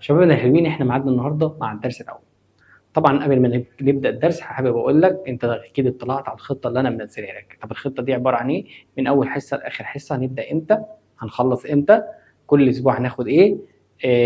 شبابنا الحلوين، احنا ميعادنا النهارده مع الدرس الاول. طبعا قبل ما نبدا الدرس حابب اقول لك انت اكيد اطلعت على الخطة اللي انا منزلها لك. طب الخطة دي عبارة عن ايه؟ من اول حصة لاخر حصة، هنبدا امتى، هنخلص امتى، كل اسبوع هناخد ايه،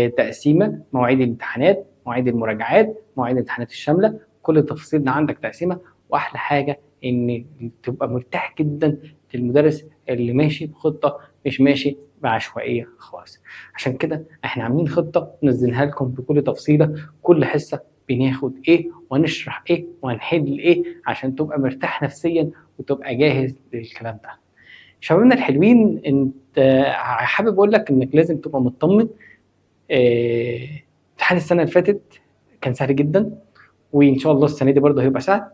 تقسيمه، مواعيد الامتحانات، مواعيد المراجعات، مواعيد الامتحانات الشاملة، كل التفاصيل اللي عندك تقسيمه. واحلى حاجة ان تبقى مرتاح جدا للمدرس اللي ماشي بخطه، مش ماشي بعشوائيه خالص. عشان كده احنا عاملين خطه نزلناها لكم بكل تفصيله، كل حصة بناخد ايه وهنشرح ايه وهنحل ايه، عشان تبقى مرتاح نفسيا وتبقى جاهز للكلام ده. شبابنا الحلوين، انت حابب اقول لك انك لازم تبقى مطمن. امتحان السنة اللي فاتت كان سهل جدا، وان شاء الله السنة دي برضه هيبقى سهل،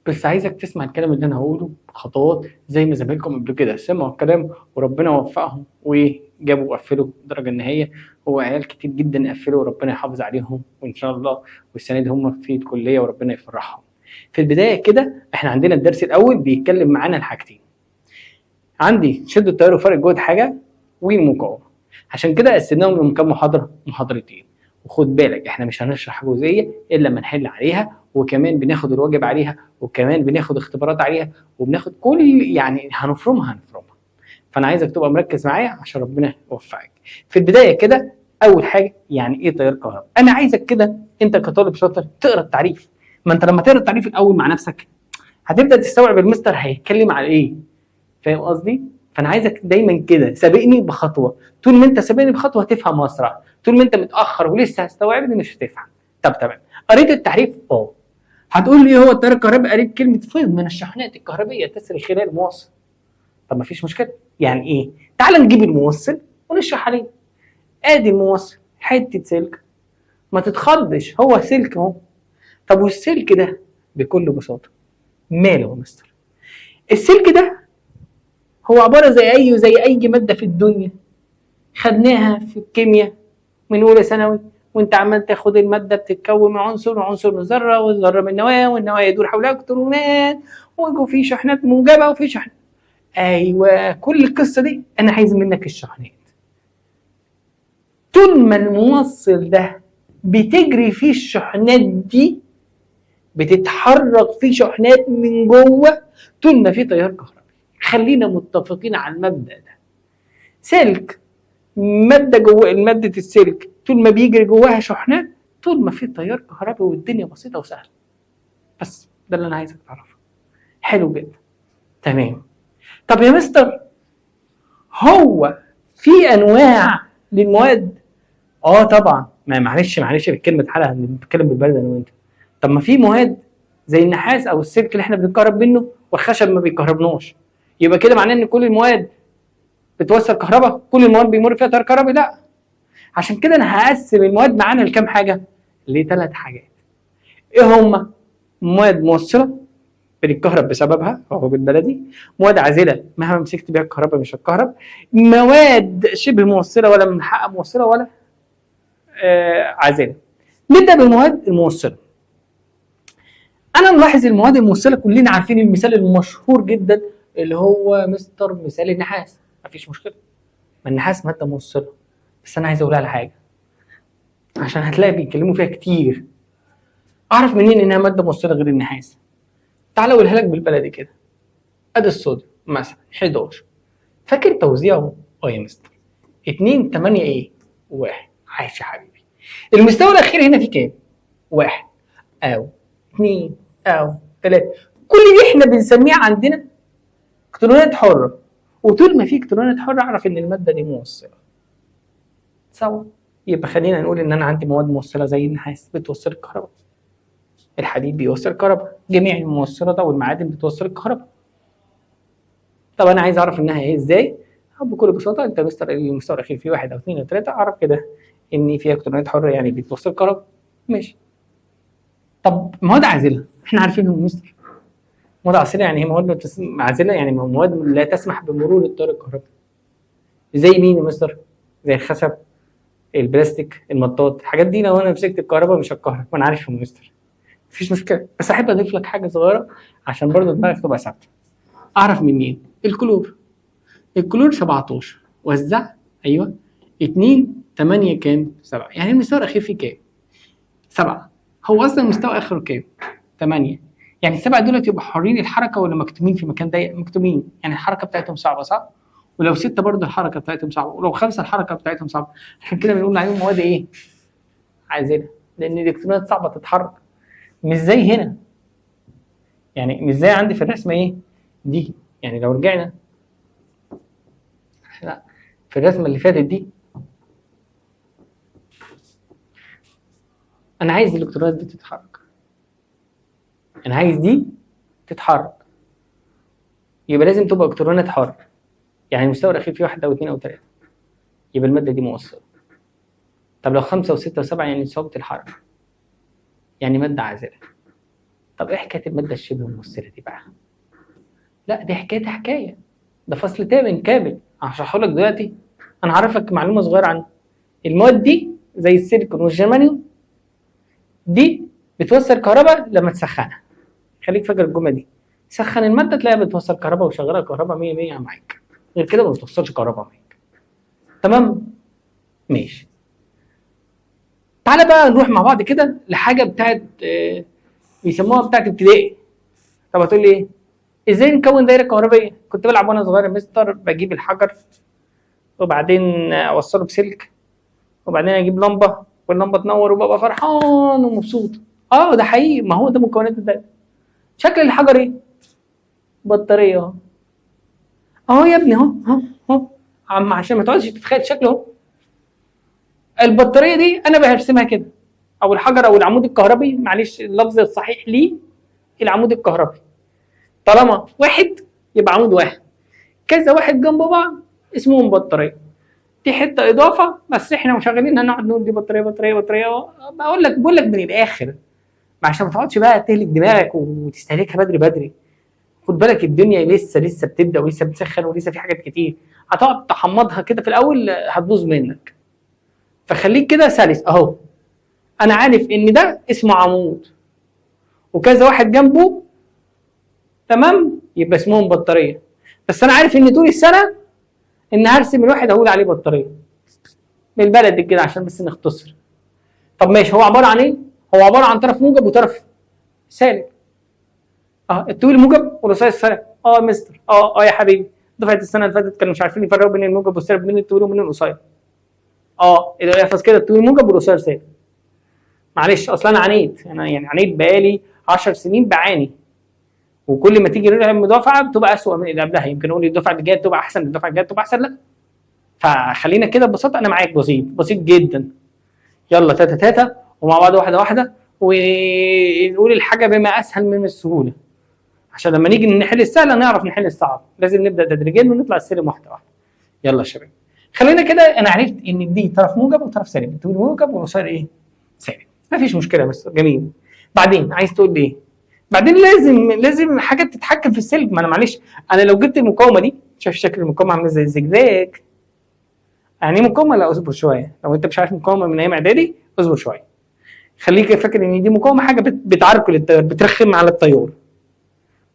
بس عايزك تسمع الكلام اللي انا هقوله بخطوات زي ما زمايلكم قبل كده سمعوا الكلام وربنا وفقهم وجابوا وقفلوا الدرجة النهائية. هو عيال كتير جدا قفلوا وربنا يحافظ عليهم، وان شاء الله والسنة دي هم في الكلية وربنا يفرحهم. في البداية كده احنا عندنا الدرس الاول بيتكلم معانا الحاجتين، عندي شده التيار وفرق جهد حاجة ومقاومة، عشان كده قسمناهم لكام محاضرة؟ محاضرتين. وخد بالك احنا مش هنشرح جزئية الا لما نحل عليها، وكمان بناخد الواجب عليها، وكمان بناخد اختبارات عليها، وبناخد كل يعني هنفرمها. فانا عايزك تبقى مركز معايا عشان ربنا يوفقك. في البداية كده اول حاجة يعني ايه تيار كهرباء؟ انا عايزك كده انت كطالب شاطر تقرا التعريف. ما انت لما تقرا التعريف الاول مع نفسك هتبدا تستوعب المستر هيتكلم على ايه، فاهم قصدي؟ فانا عايزك دايما كده سابقني بخطوة، طول ما انت سابقني بخطوة هتفهم اسرع، طول ما انت متاخر ولسه هستوعبني مش هتفهم. طب تمام، قريت التعريف؟ هتقول لي ايه هو التيار الكهربائي؟ قريت كلمة فيض من الشحنات الكهربيه تسري خلال موصل. طب مفيش مشكلة، يعني ايه؟ تعال نجيب الموصل ونشرح عليه. ادي الموصل، حتة سلك، ما تتخضش، هو سلك اهو. طب والسلك ده بكل بساطة ماله يا مستر؟ السلك ده هو عبارة زي اي مادة في الدنيا خدناها في الكيمياء من اولى ثانوي، وانت عمال تاخد المادة بتتكون من عنصر، وعنصر من ذره، والذرة من نواه، والنواه يدور حولها الكترونات، وفي شحنات موجبه وفي شحنات. ايوه، كل القصة دي انا عايز منك الشحنات. طول ما الموصل ده بتجري فيه الشحنات دي، بتتحرك فيه شحنات من جوه، طول ما فيه تيار كهربائي. خلينا متفقين على المبدا ده. سلك، مادة جوه مادة السلك طول ما بيجري جواها شحنات طول ما في تيار كهربي، والدنيا بسيطة وسهلة. بس ده اللي انا عايزك تعرفه. حلو جدا، تمام. طب يا مستر هو في انواع للمواد؟ طبعا، ما معلش بالكلمة حلقة بنتكلم بالبلد انا وانت. طب ما في مواد زي النحاس او السلك اللي احنا بنتكهرب منه والخشب ما بيكهربناش، يبقى كده معناه ان كل المواد بتوصل كهرباء، كل المواد بيمر فيها تيار كهربي؟ لا. عشان كده انا هقسم المواد معانا لكام حاجة؟ لثلاث حاجات. ايه هما؟ مواد موصله بنتكهرب بسببها، هو بالبلدي، مواد عازله مهما مسكت بيها الكهرباء مش هتكهرب، مواد شبه موصله ولا من حق موصله ولا عازله. نبدا بالمواد الموصلة. انا ملاحظ المواد الموصلة كلنا عارفين المثال المشهور جدا اللي هو مستر مثال النحاس، مفيش مشكلة، ما النحاس مادة موصله. بس انا عايز اقول على حاجة عشان هتلاقي بيتكلموا فيها كتير. اعرف منين انها مادة موصله غير النحاس؟ تعال اقولها لك بالبلدي كده. ادي الصوديوم مثلا 11، فاكر توزيعه؟ يا مستر 2 8 ايه؟ 1. عايش يا حبيبي. المستوى الاخير هنا فيه كام؟ 1 او 2 او 3، كل دي احنا بنسميها عندنا الكترونات حره، وطول ما في الكترونات حره اعرف ان المادة دي موصله. سوا يبقى خلينا نقول ان انا عندي مواد موصله زي النحاس بتوصل الكهرباء، الحديد بيوصل الكهرباء، جميع الموصلات او المعادن بتوصل الكهرباء. طب انا عايز اعرف انها ايه ازاي؟ بكل بساطة انت مستر المستوى الاخير فيه 1 او 2 او 3، اعرف كده ان فيها الكترونات حره يعني بتوصل الكهرباء. ماشي. طب مواد عازله احنا عارفينهم مستر. مواد عازله يعني هي مواد عازله، يعني مواد لا تسمح بمرور التيار الكهربائي. زي مين يا مستر؟ زي الخشب، البلاستيك، المطاط، الحاجات دي لو انا مسكت الكهرباء مش هتكهرب، وانا عارفهم يا مستر، مفيش مشكلة. بس احب اضيف لك حاجة صغيرة عشان برضو دماغك تبقى ثابتة. اعرف منين؟ الكلور، الكلور 17 وزع، ايوه 2 8 كام؟ 7. يعني المستوى الاخير فيه كام؟ 7. هو اصلا المستوى اخره كام؟ 8. يعني السبعة دولت يبقوا حرين الحركة ولا مكتومين في مكان ضيق؟ مكتومين، يعني الحركة بتاعتهم صعبة صح؟ ولو 6 برضه الحركة بتاعتهم صعبة، ولو 5 الحركة بتاعتهم صعبة. عشان كده بنقول عليهم مواد ايه؟ عازله، لان الالكترونات صعبة تتحرك. مش زي هنا، يعني مش زي عندي في الرسمة ايه؟ دي. يعني لو رجعنا لا في الرسمة اللي فاتت دي، انا عايز الالكترونات دي تتحرك، انا عايز دي تتحرك، يبقى لازم تبقى الكترونات حره. يعني المستوى الاخير فيه 1 او 2 او 3، يبقى المادة دي موصله. طب لو 5 و6 و7 يعني صعوبة الحركة، يعني مادة عازله. طب ايه حكاية المادة الشبه موصله دي بقى؟ لا دي حكايتها حكاية، ده فصل تامن كامل هشرحه لك دلوقتي. انا هعرفك معلومة صغيرة عن المواد دي، زي السيليكون والجرمانيوم، دي بتوصل كهرباء لما تسخنها. خليك فاكر الجملة دي، سخن المادة تلاقيها بتوصل كهرباء وشغالة كهرباء 100 100 معاك، غير كده ما بتوصلش كهرباء معاك. تمام؟ ماشي. تعالى بقى نروح مع بعض كده لحاجة بتاعت بيسموها بتاعت ابتدائي. طب هتقول لي ايه؟ ازاي نكون دايرة كهربائية؟ كنت بلعب وانا صغير يا مستر، بجيب الحجر وبعدين اوصله بسلك وبعدين اجيب لمبة واللمبه تنور وببقى فرحان ومبسوط. ده حقيقي، ما هو ده مكونات الدايرة. شكل الحجر ايه؟ بطارية اهو. اهو يا ابني اهو اهو اهو، عم عشان ما تقعدش تتخيل شكله اهو. البطارية دي انا برسمها كده، او الحجر او العمود الكهربي، معلش اللفظ الصحيح ليه العمود الكهربي. طالما واحد يبقى عمود واحد، كذا واحد جنب بعض اسمهم بطارية. دي حتة اضافه بس احنا مشغلين هنقعد نقول دي بطارية بطارية بطارية. بقول لك من الاخر، عشان ما تقعدش بقى تهلك دماغك وتستهلكها بدري بدري. خد بالك الدنيا لسه بتبدا ولسه بتسخن ولسه في حاجات كتير، هتقعد تحمضها كده في الاول هتبوظ منك. فخليك كده سلس اهو. انا عارف ان ده اسمه عمود وكذا واحد جنبه، تمام، يبقى اسمهم بطارية. بس انا عارف ان طول السنة ان هرسم الواحد هقول عليه بطارية بالبلد كده عشان بس نختصر. طب ماشي، هو عبارة عن ايه؟ هو عبارة عن طرف موجب وطرف سالب. الطويل موجب والقصير سالب. مستر، يا حبيبي، دفعه السنة اللي فاتت كانوا مش عارفين يفرقوا بين الموجب والسالب، بين الطويل وبين القصير. اذا احفظ كده الطويل موجب والقصير سالب. معلش اصل انا عانيت، انا يعني عانيت بقالي 10 سنين بعاني، وكل ما تيجي المدافعة بتبقى اسوء من اللي قبلها. يمكن اقول الدفعة اللي جاية تبقى احسن، الدفعة الجاية تبقى احسن، لا. فخلينا كده ببساطة، انا معاك بسيط بسيط جدا. يلا تاتا تاتا ومع بعض واحدة واحدة، ونقول الحاجة بما اسهل من السهولة، عشان لما نيجي نحل السهلة نعرف نحل الصعب. لازم نبدا تدريجيا ونطلع السلم واحدة واحدة. يلا يا شباب، خلينا كده. انا عرفت ان دي طرف موجب وطرف سالب، الطويل موجب والقصير ايه؟ سالب. مفيش مشكلة بس جميل. بعدين عايز تقول لي ايه؟ بعدين لازم حاجة تتحكم في السلك. ما انا معلش، انا لو جبت المقاومة دي، شايف شكل المقاومة عامله زي الزجزاج. يعني ايه مقاومة؟ لا اصبر شوية، لو انت مش عارف مقاومة من ايام اعدادي اصبر شوية. خليك فاكر ان دي مقاومة، حاجة بتعرقل التيار، بترخم على التيار.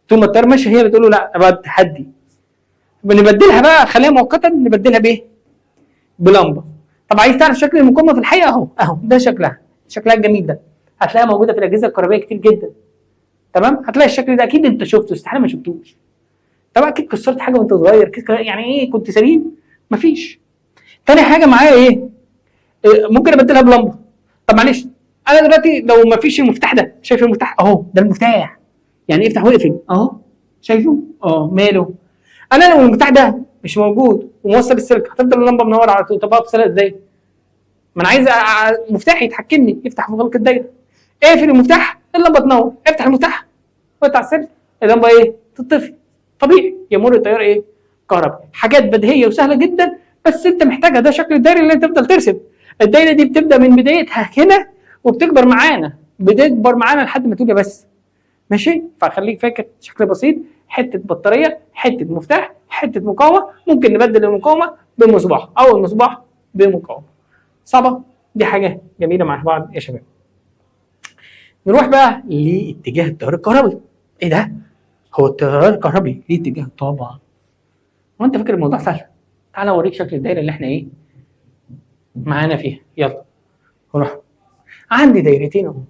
طول ما التيار ماشي هي بتقول له لا هدي. بنبدلها بقى، خليها مؤقتا، نبدلها بايه؟ بلمبه. طب عايز تعرف شكل المقاومة في الحقيقة؟ اهو اهو ده شكلها، شكلها الجميل ده هتلاقيها موجودة في الاجهزة الكهربائية كتير جدا. تمام؟ هتلاقي الشكل ده اكيد انت شفته، استحالة ما شفتوش. طبعا اكيد كسرت حاجة وانت صغير، يعني ايه كنت سليم؟ مفيش. تاني حاجة معايا ايه؟ ممكن ابدلها بلمبه. طب معلش انا دلوقتي لو مفيش المفتاح ده، شايف المفتاح اهو، ده المفتاح، يعني افتح واقفل اهو، شايفه؟ ماله؟ انا لو المفتاح ده مش موجود وموصل السلك هتفضل اللمبة منورة على طول. طب افصلها ازاي؟ ما انا عايز مفتاح يتحكمني، يفتح في غلق الدايرة. اقفل المفتاح اللمبة تنور، افتح المفتاح واقطع السلك اللمبة ايه؟ تطفي. طبيعي يمر التيار ايه؟ كهرباء. حاجات بديهية وسهلة جدا بس انت محتاجها. ده شكل الدايرة اللي انت تفضل ترسم. الدايرة دي بتبدا من بدايتها هنا وبتكبر معانا، بتكبر معانا لحد ما تقول يا بس. ماشي؟ فخليك فاكر شكل بسيط، حتة بطارية، حتة مفتاح، حتة مقاومة، ممكن نبدل المقاومة بمصباح او المصباح بمقاومه. صعبة؟ دي حاجة جميلة مع بعض يا شباب. نروح بقى لاتجاه التيار الكهربي. ايه ده؟ هو التيار الكهربي ليه اتجاه؟ طبعا. هو انت فاكر الموضوع سهل؟ تعالى اوريك شكل الدايرة اللي احنا ايه معانا فيها. يلا نروح. عندي دايرتين اهو.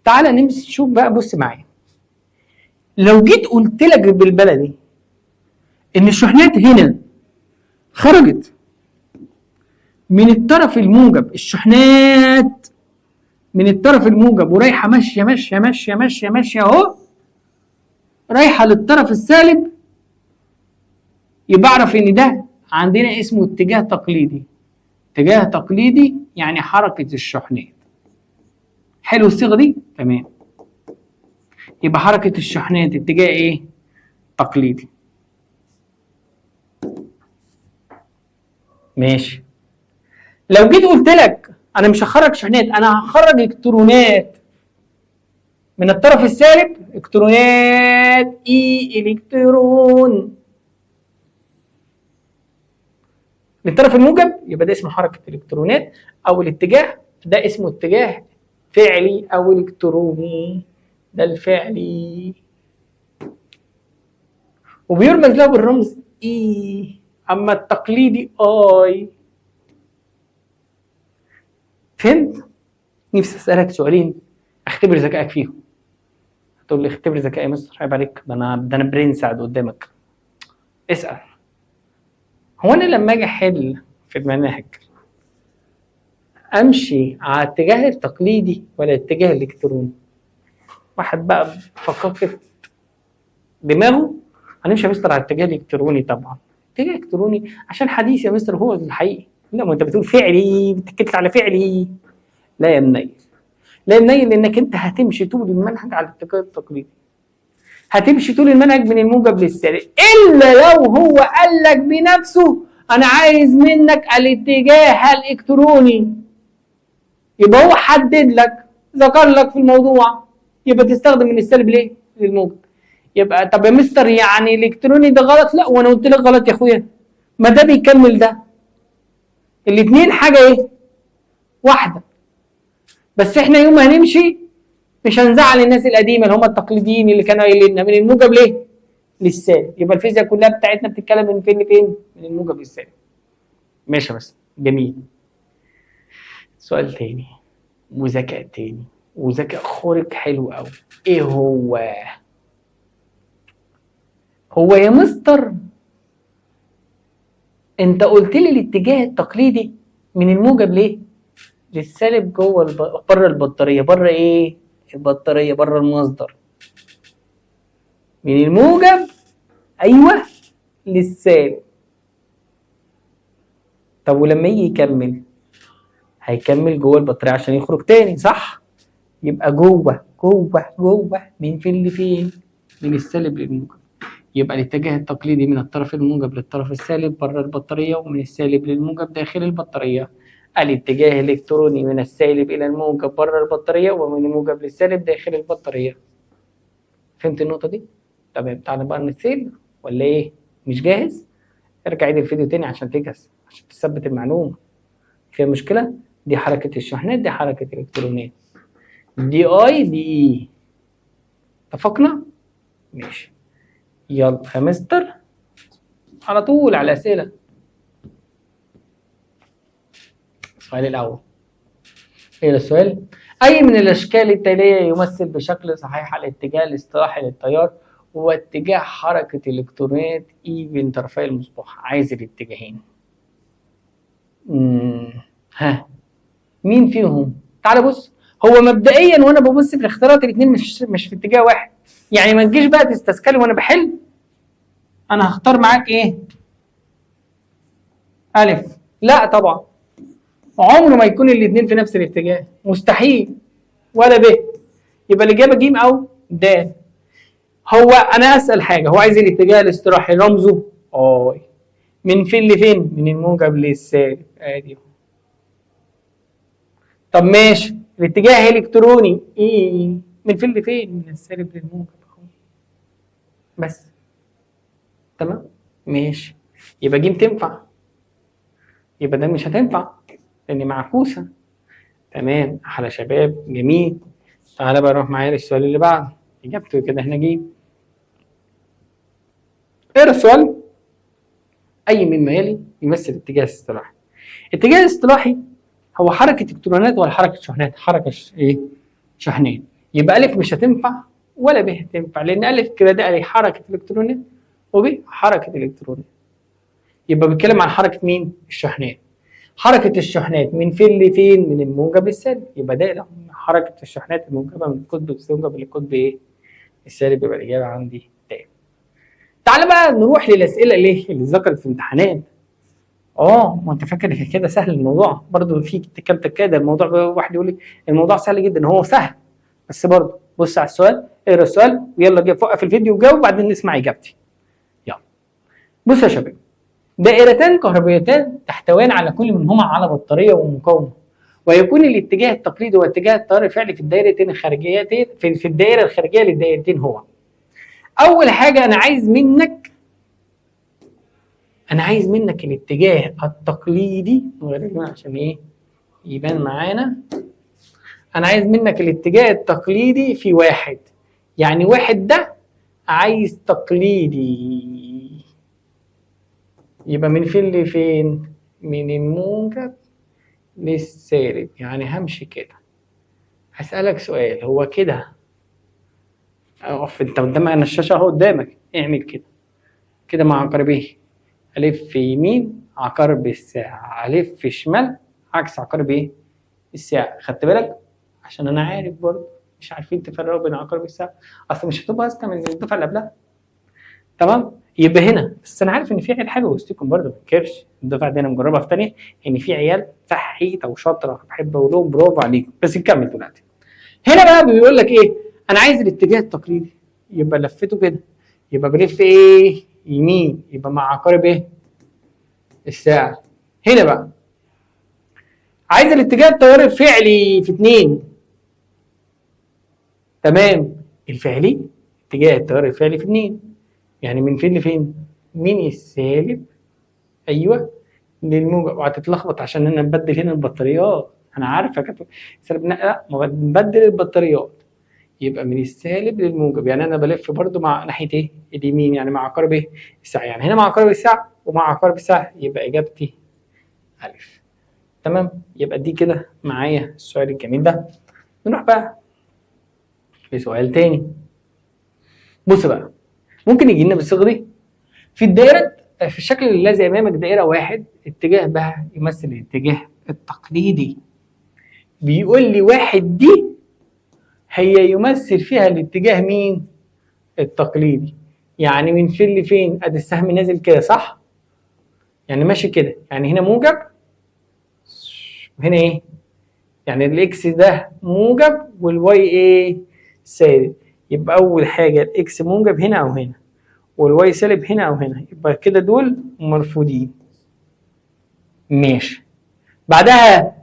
تعالى نمسك شوف بقى، بص معايا. لو جيت قلت لك بالبلدي ان الشحنات هنا خرجت من الطرف الموجب، الشحنات من الطرف الموجب ورايحه ماشية ماشية ماشية ماشية ماشية اهو، رايحة للطرف السالب، يبقى اعرف ان ده عندنا اسمه اتجاه تقليدي. اتجاه تقليدي يعني حركة الشحنات. حلو الصيغة دي؟ تمام. يبقى حركة الشحنات اتجاه ايه؟ تقليدي. ماشي. لو جيت قلت لك انا مش هخرج شحنات، انا هخرج الكترونات من الطرف السالب، الكترونات اي الكترون للطرف الموجب، يبقى ده اسمه حركة الالكترونات، او الاتجاه ده اسمه اتجاه فعلي او الكتروني، ده الفعلي، وبيرمز له بالرمز E، اما التقليدي I. فهمت؟ نفسي اسالك سؤالين اختبر ذكائك فيهم. هتقول لي اختبر ذكائي يا مستر، عيب عليك، ده انا برنس قاعد قدامك. اسال. هو انا لما اجي احل في المناهج امشي على الاتجاه التقليدي ولا الاتجاه الالكتروني؟ واحد بقى فككت دماغه، هنمشي يا مستر على الاتجاه الالكتروني. طبعا اتجاه الكتروني عشان حديث يا مستر هو الحقيقي. لا، ما انت بتقول فعلي، بتتكلم على فعلي. لا يا منيل، لا يا منيل، لانك انت هتمشي طول المنهج على الاتجاه التقليدي، هتمشي طول المنهج من الموجب للسالب، الا لو هو قال لك بنفسه انا عايز منك الاتجاه الالكتروني، يبقى هو حدد لك، ذكر لك في الموضوع، يبقى تستخدم من السالب ليه؟ للموجب. يبقى طب يا مستر يعني الالكتروني ده غلط؟ لا، وانا قلت لك غلط يا اخويا، ما ده بيكمل ده، الاثنين حاجة ايه؟ واحدة. بس احنا يوم ما هنمشي مش هنزعل الناس القديمة اللي هم التقليديين اللي كانوا قايلين لنا من الموجب ليه؟ للسالب. يبقى الفيزياء كلها بتاعتنا بتتكلم من فين لفين؟ من الموجب للسالب. ماشي بس جميل. سؤال تاني وذكاء تاني وذكاء خارق حلو قوي. ايه هو؟ هو يا مستر انت قلت لي الاتجاه التقليدي من الموجب ليه؟ للسالب جوه بره البطارية، بره ايه؟ البطارية، بره المصدر. من الموجب ايوه للسالب. طب ولما يجي يكمل هيكمل جوه البطارية عشان يخرج تاني، صح؟ يبقى جوه جوه جوه من فين لفين؟ من السالب للموجب. يبقى الاتجاه التقليدي من الطرف الموجب للطرف السالب بره البطارية، ومن السالب للموجب داخل البطارية. الاتجاه الالكتروني من السالب الى الموجب بره البطارية، ومن الموجب للسالب داخل البطارية. فهمت النقطة دي؟ تمام. تعالى بقى نسيب ولا ايه؟ مش جاهز؟ ارجع عيد الفيديو تاني عشان تجهز، عشان تثبت المعلومة. فيها مشكلة؟ دي حركة الشحنات، دي حركة الالكترونات، دي I دي E. اتفقنا؟ ماشي. يلا يا مستر على طول على الأسئلة. السؤال الأول. إيه السؤال؟ أي من الأشكال التالية يمثل بشكل صحيح الاتجاه الاصطلاحي للتيار واتجاه حركة الإلكترونات E بين طرفي المصباح؟ عايز الاتجاهين. ها مين فيهم؟ تعال بص، هو مبدئيا وأنا ببص في الاختيارات الاثنين مش في اتجاه واحد، يعني ما تجيش بقى تستسكلي وانا بحل. انا هختار معاك ايه؟ الف. لا طبعا عمره ما يكون الاثنين في نفس الاتجاه، مستحيل. ولا ب. يبقى الاجابة ج او د. هو انا اسال حاجة، هو عايز الاتجاه الاستراحي رمزه اي، من فين لفين؟ من الموجب للسالب، ادي. طب ماشي، الاتجاه الالكتروني ايه؟ من فين لفين؟ من السالب للموجب اهو. بس تمام ماشي. يبقى ج تنفع، يبقى ده مش هتنفع لان معكوسة. تمام، احلى شباب، جميل. تعالى بقى نروح معايا للسؤال اللي بعده. اجابته كده احنا ج. اقرا السؤال. اي مما يلي يمثل اتجاه الاصطلاحي؟ اتجاه اصطلاحي هو حركة الكترونات ولا حركة شحنات؟ حركة ايه؟ شحنات. يبقى الف مش هتنفع ولا ب هتنفع، لان الف كده ده عليه حركة الكترونات وب حركة الكترونات. يبقى بيتكلم عن حركة مين؟ الشحنات. حركة الشحنات من فين لفين؟ من الموجب للسالب. يبقى ده حركة الشحنات الموجبة من القطب الموجب للقطب ايه؟ السالب. يبقى الاجابة عندي تاني. تعالى بقى نروح للاسئلة ليه اللي ذكرت في امتحانات. ما انت فاكر كده سهل الموضوع؟ برضه في كام تكاده الموضوع، واحد يقول لي الموضوع سهل جدا، هو سهل بس برضه بص على السؤال، اقرا السؤال ويلا جاي وقف الفيديو وجاوب وبعدين نسمع اجابتي. يلا بص يا شباب، دائرتان كهربيتان تحتوان على كل منهما على بطارية ومقاومة، ويكون الاتجاه التقليدي واتجاه التيار الفعلي في الدائرتين الخارجيتين في الدائرة الخارجية للدائرتين هو. اول حاجة انا عايز منك الاتجاه التقليدي، عشان ايه يبان معانا. انا عايز منك الاتجاه التقليدي في واحد، يعني واحد ده عايز تقليدي، يبقى من فين لفين؟ من الموجب للسالب، يعني همشي كده. هسألك سؤال، هو كده اقف انت قدام انا الشاشة اهو قدامك، اعمل كده كده مع عقارب ايه؟ الف يمين عقارب الساعة، الف شمال عكس عقارب ايه؟ الساعة. خدت بالك؟ عشان انا عارف برضه مش عارفين تفرقوا بين عقارب الساعة، اصل مش هتبقى اذكى من الدفعة اللي قبلها. تمام؟ يبقى هنا بس انا عارف ان في عيال حلوة وسطكم برضه، ما تنكرش الدفعة دي انا مجربها في ثانية، ان في عيال فحيطه وشاطره، بحب اقول لهم برافو عليكم. بس نكمل دلوقتي. هنا بقى بيقول لك ايه؟ انا عايز الاتجاه التقليدي، يبقى لفته كده، يبقى بلف ايه؟ يمين، يبقى مع عقارب ايه؟ الساعة. هنا بقى عايز الاتجاه التيار الفعلي في 2. تمام، الفعلي اتجاه التيار الفعلي في 2، يعني من فين لفين؟ من السالب ايوه للموجب. وهتتلخبط عشان انا مبدل هنا البطاريات، انا عارفه سالب، لا ما بنبدل البطاريات، يبقى من السالب للموجب، يعني انا بلف برده مع ناحية ايه؟ اليمين، يعني مع عقارب ايه؟ الساعة، يعني هنا مع عقارب الساعة ومع عقارب الساعة، يبقى اجابتي الف. تمام، يبقى دي كده معايا السؤال الجميل ده. نروح بقى لسؤال تاني. بص بقى، ممكن يجي لنا بالصيغه دي في الدائرة، في الشكل الذي امامك دائرة واحد اتجاه بها يمثل الاتجاه التقليدي. بيقول لي واحد دي هي يمثل فيها الاتجاه مين؟ التقليدي، يعني من فين لفين؟ ادي السهم نازل كده صح؟ يعني ماشي كده، يعني هنا موجب وهنا ايه؟ يعني ال X ده موجب وال Y ايه؟ سالب. يبقى اول حاجة ال X موجب هنا او هنا، وال Y سالب هنا او هنا، يبقى كده دول مرفوضين. ماشي. بعدها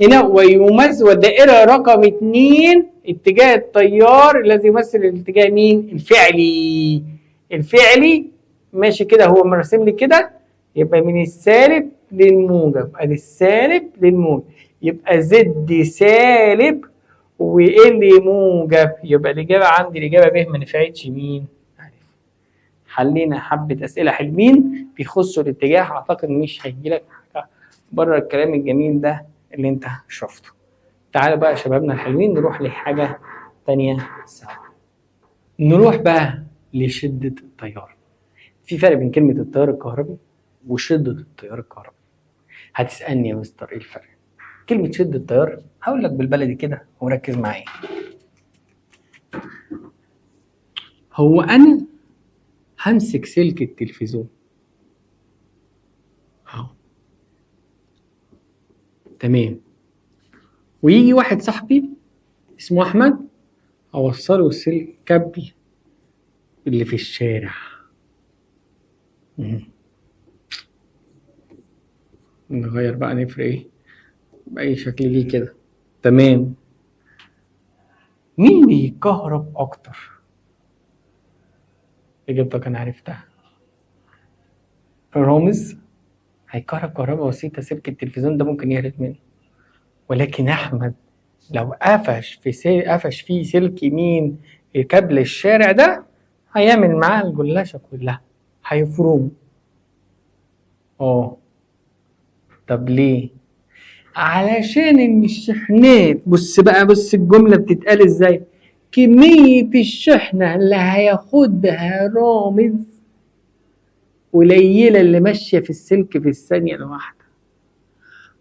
هنا ويمثل والدائره رقم 2 اتجاه التيار الذي يمثل الاتجاه مين؟ الفعلي. الفعلي ماشي كده، هو مرسم لي كده، يبقى من السالب للموجب، ادي السالب للموجب، يبقى Z سالب وال موجب، يبقى الاجابة عندي الاجابة ب ما نفعتش مين؟ عارف. حلينا حبه اسئلة حلوين بيخصوا الاتجاه، اعتقد مش هيجي لك حاجة بره الكلام الجميل ده اللي انت شفته. تعالوا بقى يا شبابنا الحلوين نروح لحاجة تانية سوا. نروح بقى لشدة التيار. في فرق بين كلمة التيار الكهربي وشده التيار الكهربي. هتسالني يا مستر ايه الفرق؟ كلمة شده التيار هقول لك بالبلدي كده وركز معايا. هو انا همسك سلك التلفزيون اهو، تمام، ويجي واحد صاحبي اسمه احمد اوصله سلك كابل اللي في الشارع. نغير بقى، نفرق ايه باي شكل ليه كده، تمام. مين بيكهرب اكتر؟ اجابتك انا عرفتها. رامز هيكهرب كهرباء بسيطة، سلك التلفزيون ده ممكن يهرب منه، ولكن احمد لو قفش في قفش فيه سلك مين؟ كابل الشارع ده، هيعمل معاه الجلاشه كلها، هيفرم. طب ليه؟ علشان ان الشحنات، بص بقى، بص الجملة بتتقال ازاي، كمية الشحنة اللي هياخدها رامز قليلة اللي ماشية في السلك في الثانية الواحدة،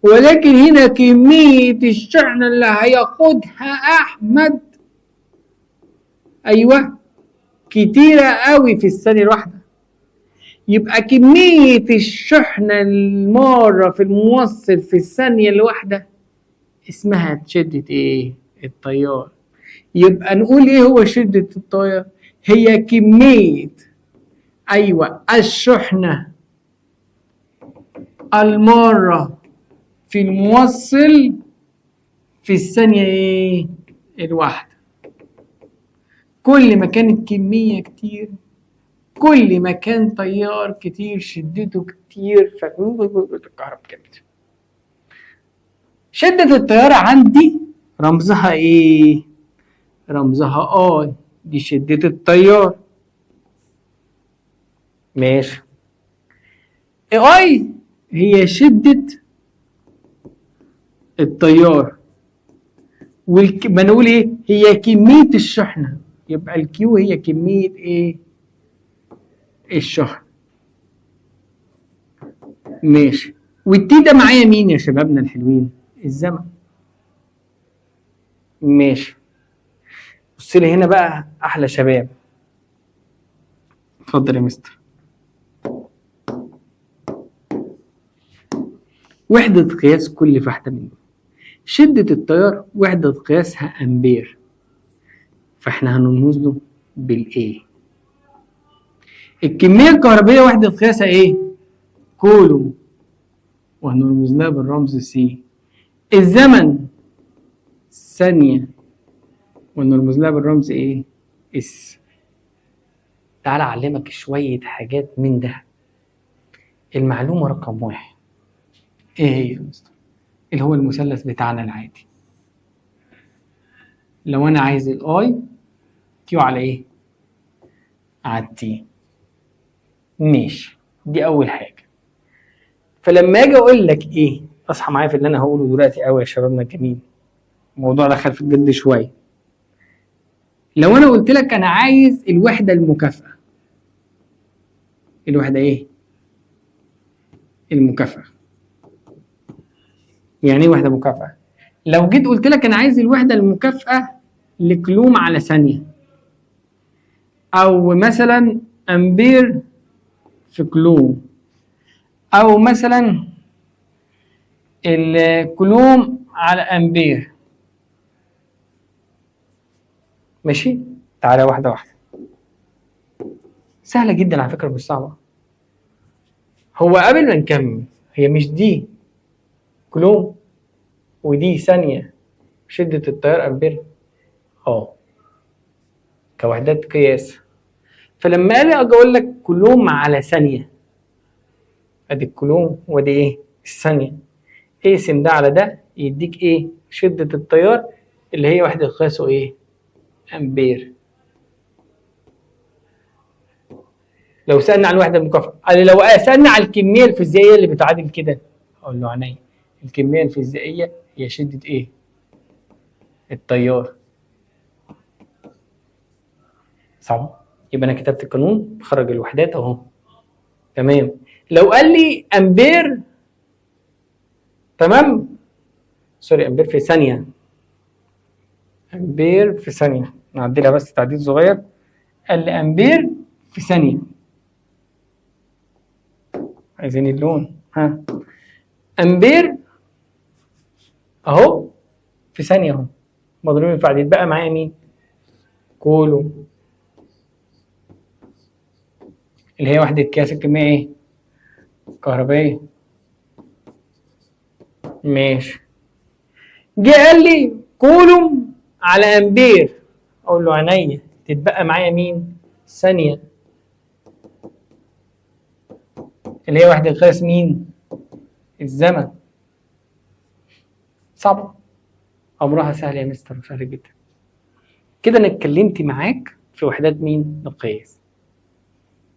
ولكن هنا كمية الشحنة اللي هياخدها أحمد أيوة كتيرة قوي في الثانية الواحدة. يبقى كمية الشحنة المارة في الموصل في الثانية الواحدة اسمها شدة ايه؟ التيار. يبقى نقول ايه هو شدة التيار؟ هي كمية ايوه الشحنة المارة في الموصل في الثانية ايه؟ الواحدة. كل ما كانت كمية كتير كل ما كان تيار كتير شدته كتير، فالكهرباء كانت. شدة التيار عندي رمزها ايه؟ رمزها I، دي شدة التيار. ماشي. I هي شدة التيار، ما نقول ايه؟ هي كمية الشحنة، يبقى ال Q هي كمية ايه؟ الشحنة. ماشي. وال T ده معايا مين يا شبابنا الحلوين؟ الزمن. ماشي. بص لي هنا بقى احلى شباب. اتفضل يا مستر. وحدة قياس كل واحدة من دول. شدة التيار وحدة قياسها امبير، فاحنا هنرمز له بال A. الكمية الكهربية وحدة قياسها ايه؟ كولوم، وهنرمز لها بالرمز C. الزمن ثانية، ونرمز لها بالرمز ايه؟ S. تعال اعلمك شوية حاجات من ده. المعلومة رقم 1 ايه هي يا مستر؟ اللي هو المثلث بتاعنا العادي. لو انا عايز ال I، Q على ايه؟ على ال T. ماشي، دي اول حاجة. فلما اجي اقول لك ايه، اصحى معايا في اللي انا هقوله دلوقتي قوي يا شبابنا الجميل، الموضوع دخل في الجد شوية. لو انا قلت لك انا عايز الوحدة المكافئه، الوحدة ايه؟ المكافئه. يعني ايه وحده مكافئه؟ لو جيت قلت لك انا عايز الوحدة المكافئه لكلوم على ثانية، او مثلا امبير في كلوم، او مثلا الكلوم على امبير. ماشي، تعالى واحدة واحدة، سهلة جدا على فكرة، مش صعبة. هو قبل ما نكمل، هي مش دي كلوم ودي ثانية شده التيار امبير؟ كوحدات قياس. فلما اجي اقول لك كلوم على ثانية، ادي الكلوم وادي ايه؟ الثانية. اقسم ده على ده يديك ايه؟ شده التيار اللي هي وحده قياسه ايه؟ امبير. لو سالنا على الوحدة المكافئه، قال لو سالنا على الكمية الفيزيائية اللي بتعادل كده، اقول له عينيا، الكمية الفيزيائية هي شده ايه؟ التيار. صعب؟ يبقى انا كتبت القانون، بخرج الوحدات اهو. تمام. لو قال لي امبير، تمام، sorry، امبير في ثانية، امبير في ثانية، نعدلها بس تعديل صغير. قال لي امبير في ثانية، عايزين اللون، ها، امبير اهو في ثانية اهو، مضروبين في عدد، بقى معايا مين؟ كولوم، اللي هي وحدة قياس الكمية ايه؟ كهربائية. ماشي. جه قال لي كولوم على امبير، اقول له عينيا، تتبقى معايا مين؟ ثانية، اللي هي وحدة قياس مين؟ الزمن. صعبة؟ امرها سهل يا مستر، سهل جدا. كده انا اتكلمت معاك في وحدات مين؟ القياس.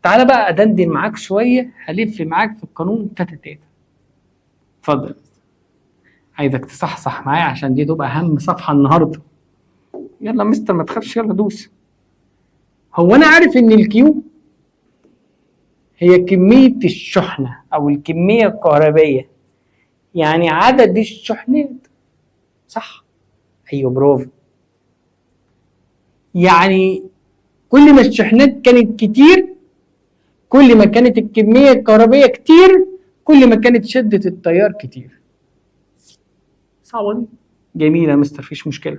تعالى بقى ادندن معاك شوية، هلف معاك في القانون تاتا تاتا. اتفضل، عايزك تصحصح معايا عشان دي تبقى اهم صفحة النهارده. يلا مستر ما تخافش، يلا دوس. هو انا عارف ان ال Q هي كمية الشحنة او الكمية الكهربيه، يعني عدد الشحنات، صح؟ ايوه برافو. يعني كل ما الشحنات كانت كتير كل ما كانت الكمية الكهربيه كتير، كل ما كانت شده التيار كتير. صعبة دي؟ جميلة يا مستر، مفيش مشكلة.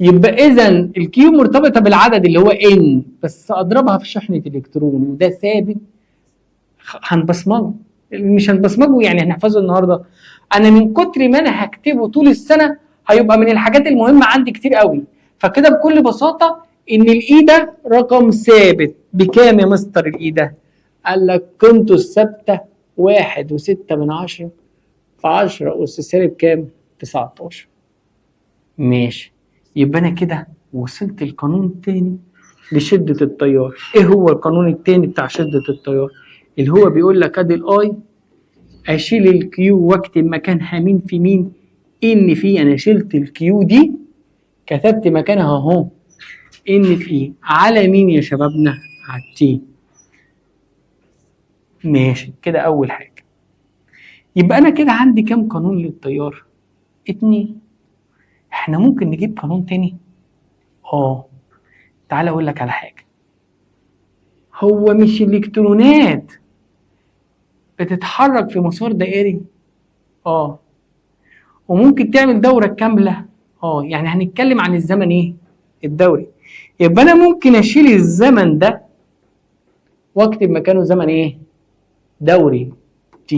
يبقى اذا ال Q مرتبطة بالعدد اللي هو N، بس اضربها في شحنه الكترون، وده ثابت هنبصمجه، مش هنبصمجه يعني هنحفظه النهارده. انا من كتر ما انا هكتبه طول السنة هيبقى من الحاجات المهمة عندي كتير قوي. فكده بكل بساطة ان ال E ده رقم ثابت. بكام يا مستر ال E ده؟ قال لك قيمته الثابتة 1.6 في 10 اس سالب كام؟ 19. ماشي، يبقى انا كده وصلت القانون تاني لشدة التيار. ايه هو القانون التاني بتاع شدة التيار؟ اللي هو بيقول لك ادي ال I، اشيل ال Q واكتب مكانها مين في مين؟ N في. انا شلت ال Q دي كتبت مكانها اهو N في على مين يا شبابنا؟ على ال T. ماشي كده اول حاجة. يبقى انا كده عندي كام قانون للتيار؟ 2. احنا ممكن نجيب قانون تاني؟ تعال اقول لك على حاجة. هو مش الالكترونات بتتحرك في مسار دائري؟ وممكن تعمل دورة كاملة؟ يعني هنتكلم عن الزمن ايه؟ الدوري. يبقى انا ممكن اشيل الزمن ده واكتب مكانه زمن ايه؟ دوري، T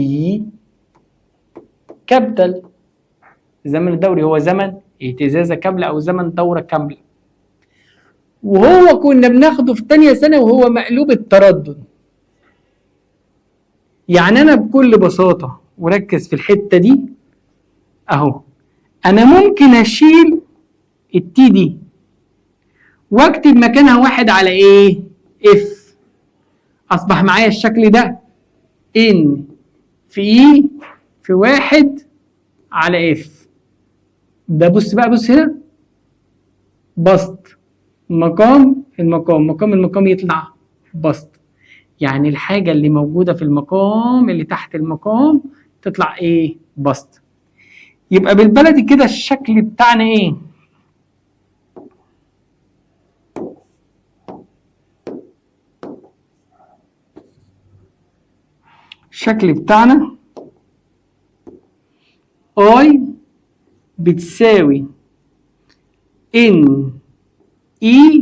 capital. الزمن الدوري هو زمن اهتزازة كاملة او زمن دورة كاملة، وهو كنا بناخده في تانية سنة وهو مقلوب التردد. يعني انا بكل بساطة، وركز في الحتة دي اهو، انا ممكن اشيل ال T دي واكتب مكانها 1 على ايه؟ F. اصبح معايا الشكل ده N في E في 1 على F. ده بص بقى، بص هنا بسط مقام المقام، مقام المقام يطلع بسط، يعني الحاجة اللي موجودة في المقام اللي تحت المقام تطلع ايه؟ بسط. يبقى بالبلدي كده الشكل بتاعنا ايه؟ الشكل بتاعنا I بتساوي N E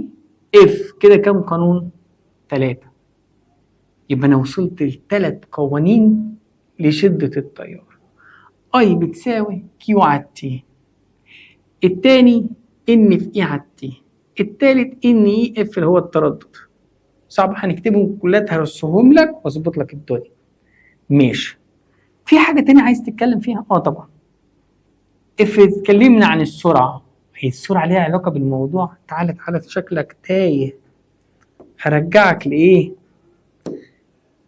F. كده كام قانون؟ 3. يبقى انا وصلت ل3 قوانين لشدة التيار. I بتساوي Q على T، التاني N في E على T، التالت N E F اللي هو التردد. صعب هنكتبهم كلها، هرصهم لك واظبط لك الدنيا. ماشي. في حاجة تانية عايز تتكلم فيها؟ طبعا. اف اتكلمنا عن السرعة، هي السرعة ليها علاقة بالموضوع. تعالى تعالى شكلك تايه، هرجعك لإيه؟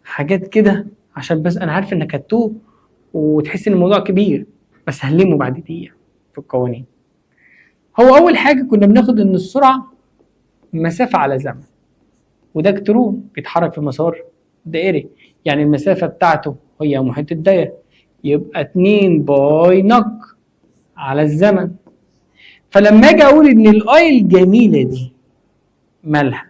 حاجات كده عشان بس أنا عارف إنك هتوه وتحس إن الموضوع كبير، بس هنلمه بعد دقيقة في القوانين. هو أول حاجة كنا بناخد إن السرعة مسافة على زمن، وده الكترون بيتحرك في مسار دائري، يعني المسافة بتاعته هي محيط الدايرة، يبقى 2 pi نق على الزمن. فلما اجي اقول ان ال I الجميلة دي مالها؟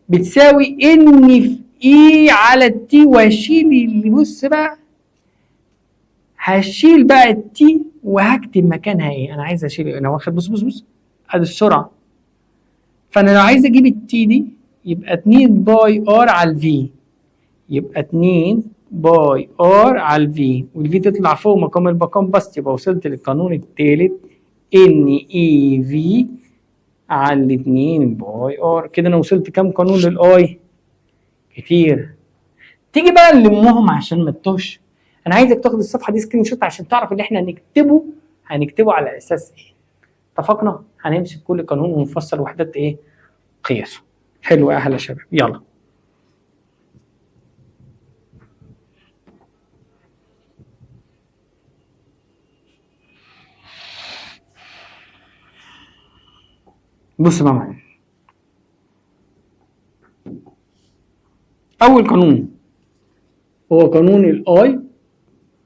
بتساوي N في E على ال T، واشيل اللي بص بقى، هشيل بقى ال T وهكتب مكانها ايه؟ انا عايز اشيل، انا واخد بص بص بص ادي السرعة، فانا لو عايز اجيب ال T دي يبقى 2 pi R على ال V، يبقى 2 pi R على ال V، وال V تطلع فوق مقام المقام بس. يبقى وصلت للقانون الثالث N E V على 2 pi R. كده انا وصلت كام قانون لل I؟ كتير. تيجي بقى نلمهم عشان ما تتوهش. انا عايزك تاخد الصفحة دي screenshot عشان تعرف اللي احنا هنكتبه على اساس ايه. اتفقنا؟ هنمسك كل قانون ونفصل وحدات ايه؟ قياسه. حلو يا اهلا شباب، يلا. بص بقى معايا، اول قانون هو قانون ال I،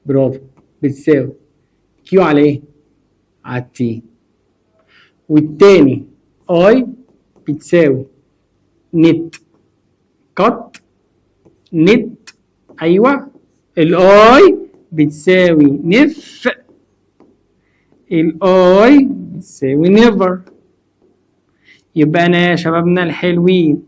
برافو، بتساوي Q على ايه؟ على ال T. والتاني I بتساوي net cut net، ايوه ال I بتساوي nev، ال I بتساوي never. يبقى انا يا شبابنا الحلوين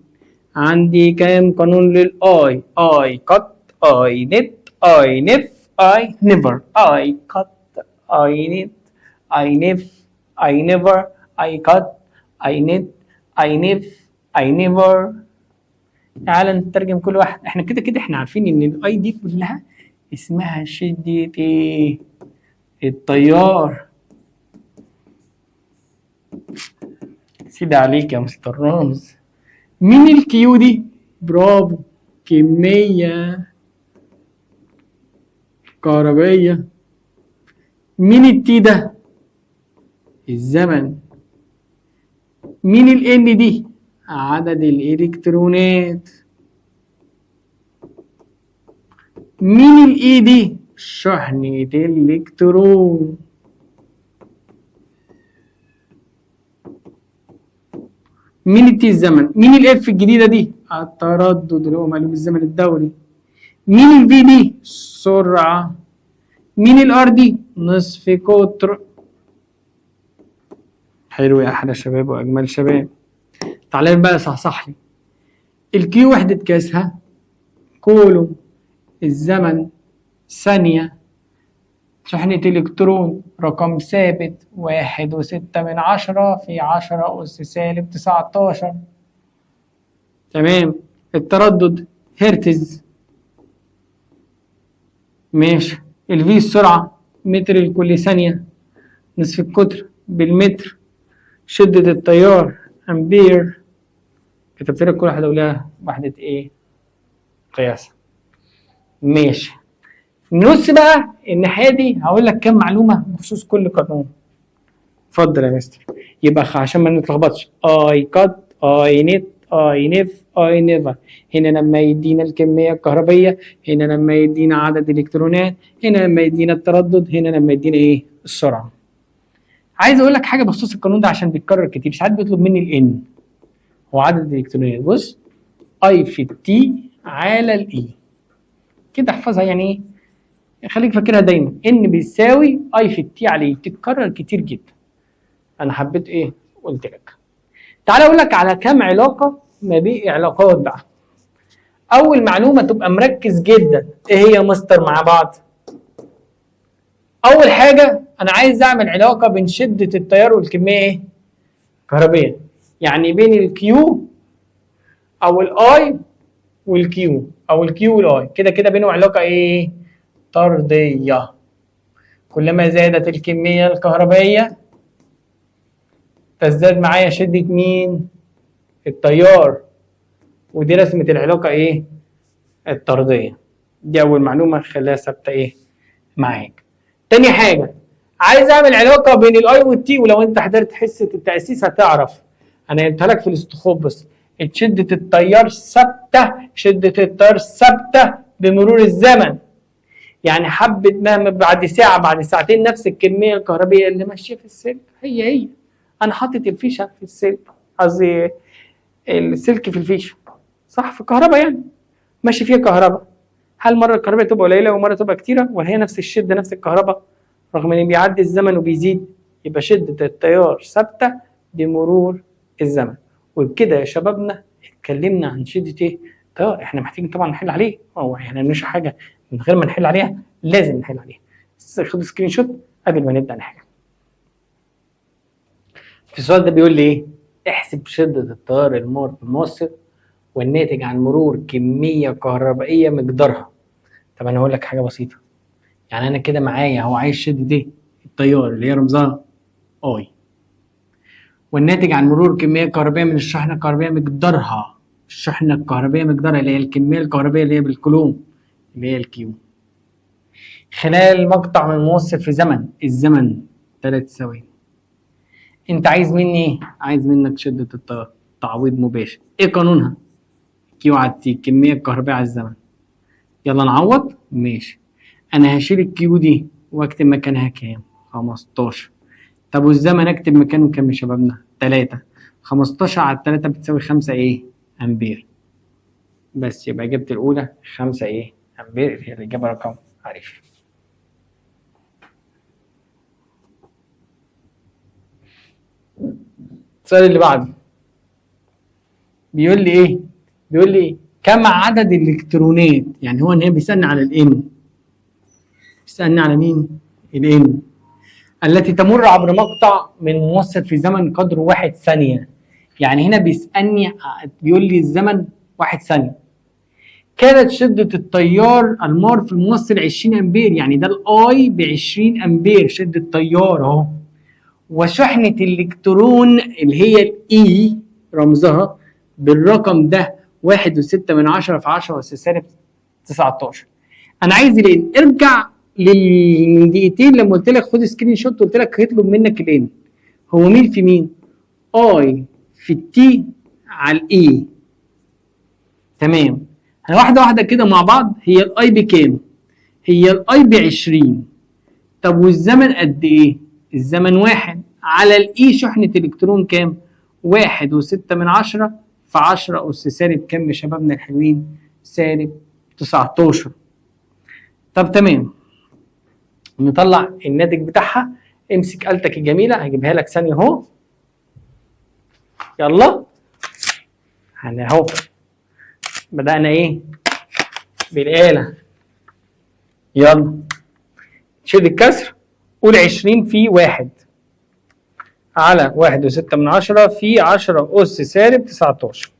عندي كام قانون لل I؟ I cut، I net، I nev، I never. I cut، I net، I nev، I never، I cut، I net، I nev، I never. تعال نترجم كل واحد. احنا كده كده احنا عارفين ان ال I دي كلها اسمها شدة ايه؟ التيار. سيدي عليك يا مستر رامز. مين ال Q دي؟ برافو، كمية كهربية. مين ال T ده؟ الزمن. مين ال N دي؟ عدد الالكترونات. مين ال E دي؟ شحنة الالكترون. مين ال T؟ الزمن. مين ال F الجديدة دي؟ التردد اللي هو معلوم الزمن الدوري. مين ال V دي؟ سرعة. مين ال R دي؟ نصف قطر. حلو يا احلى شباب واجمل شباب. تعالى بقى صحصح لي. ال Q وحدة قياسها كولوم، الزمن ثانية، شحنة الإلكترون رقم ثابت 1.6 في 10 أس سالب 19. تمام. التردد هرتز، ماشي. ال V السرعة متر لكل ثانية، نصف القطر بالمتر، شدة التيار أمبير. كتبت لك كل واحدة ولها وحدة إيه؟ قياسها. ماشي. نص بقى الناحية دي هقول لك كام معلومة بخصوص كل قانون. اتفضل يا مستر. يبقى عشان ما نتلخبطش، I cut، I net، I nev، I never. هنا لما يدينا الكمية الكهربية، هنا لما يدينا عدد الالكترونات، هنا لما يدينا التردد، هنا لما يدينا ايه؟ السرعة. عايز اقول لك حاجة بخصوص القانون ده عشان بيتكرر كتير، ساعات بيطلب مني ال N هو عدد الالكترونات. بص، I في ال T على ال E كده، احفظها يعني ايه؟ خليك فاكرها دايما، N بيساوي I في ال T على E، بتتكرر كتير جدا. انا حبيت ايه؟ قلت لك. تعالى اقول لك على كام علاقة ما بين علاقات بقى. اول معلومة تبقى مركز جدا، ايه هي يا مستر مع بعض؟ اول حاجة انا عايز اعمل علاقة بين شده التيار والكميه ايه؟ كهربيه، يعني بين ال Q او ال I وال Q او ال Q وال I، كده كده بينهم علاقة ايه؟ طرديه. كلما زادت الكمية الكهربائية تزداد معايا شده مين؟ التيار. ودي رسمه العلاقة ايه؟ الطرديه. دي اول معلومة خليها ثابتة ايه؟ معاك. تاني حاجة عايز اعمل علاقة بين ال I وال T، ولو انت حضرت حصة التاسيس هتعرف انا قلتها لك في الاستخوب، بس شده التيار ثابتة، شده التيار ثابتة بمرور الزمن. يعني حبه مهما بعد ساعة بعد ساعتين نفس الكمية الكهربيه اللي ماشية في السلك هي هي. انا حاطط الفيشه في السلك، قصدي السلك في الفيشه، صح؟ في الكهرباء يعني ماشي فيها كهرباء. هل مرة الكهرباء تبقى قليله ومرة تبقى كتيرة، ولا هي نفس الشدة نفس الكهرباء رغم ان بيعدي الزمن وبيزيد؟ يبقى شده التيار ثابتة بمرور الزمن. وبكده يا شبابنا اتكلمنا عن شده ايه؟ التيار. احنا محتاجين طبعا نحل عليه، هو احنا مش حاجة من غير ما نحل عليها، لازم نحل عليها. خدوا screenshot قبل ما نبدا نحل. في السؤال ده بيقول لي ايه؟ احسب شده التيار المار بالموصل والناتج عن مرور كمية كهربائية مقدارها. طب انا هقول لك حاجة بسيطة، يعني انا كده معايا هو عايز شده ايه؟ التيار اللي هي رمزها I، والناتج عن مرور كمية كهربائية من الشحنة الكهربائية مقدارها، الشحنة الكهربائية مقدارها اللي هي الكمية الكهربائية اللي هي بالكولوم اللي هي ال Q، خلال مقطع من الموصل في زمن، الزمن 3 ثواني. انت عايز مني ايه؟ عايز منك شده التيار، تعويض مباشر. ايه قانونها؟ Q على T، الكمية الكهربائية على الزمن. يلا نعوض. ماشي، انا هشيل ال Q دي واكتب مكانها كام؟ 15. طب والزمن اكتب مكانه كام يا شبابنا؟ 3. 15 على 3 بتساوي 5 ايه؟ امبير. بس يبقى اجابتي الاولى 5 ايه؟ امبير، هي الاجابة رقم عارف. السؤال اللي بعده بيقول لي ايه؟ بيقول لي كم عدد الالكترونات؟ يعني هو ان هي بيسالني على ال N، بيسالني على مين؟ ال N التي تمر عبر مقطع من موصل في زمن قدره 1 ثانية. يعني هنا بيسالني بيقول لي الزمن 1 ثانية. كانت شده التيار المار في الموصل 20 امبير، يعني ده ال I ب 20 امبير شده تيار اهو. وشحنه الالكترون اللي هي ال e رمزها بالرقم ده 1.6 في 10 أس سالب 19. انا عايز ال N. ارجع من دقيقتين لما قلت لك خد screenshot، قلت لك هيطلب منك ال N. هو مين في مين؟ I في ال T على ال e. تمام، احنا واحدة واحدة كده مع بعض. هي ال I بكام؟ هي ال I ب 20. طب والزمن قد ايه؟ الزمن 1 على ال e شحنه الكترون كام؟ 1.6 في 10 أس سالب كام يا شبابنا الحلوين؟ سالب 19. طب تمام، نطلع الناتج بتاعها. امسك آلتك الجميلة هجيبها لك ثانية اهو. يلا اهو بدأنا ايه؟ بالآلة. يلا شيل الكسر، قول 20 في 1 على 1.6 في 10 أس سالب 19.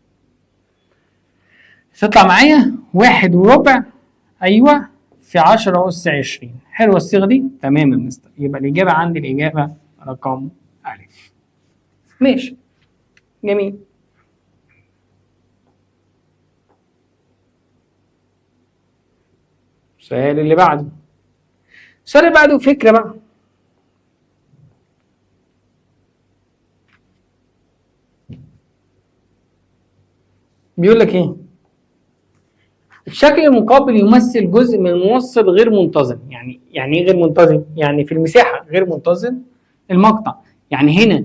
تطلع معايا 1.25، أيوه، في 10 أس 20. حلوة الصيغة دي؟ تمام يا مستر. يبقى الإجابة عندي الإجابة رقم ألف. ماشي، جميل. السؤال اللي بعده، السؤال اللي بعده فكرة بقى. بيقول لك ايه؟ الشكل المقابل يمثل جزء من موصل غير منتظم. يعني ايه غير منتظم؟ يعني في المساحة غير منتظم المقطع، يعني هنا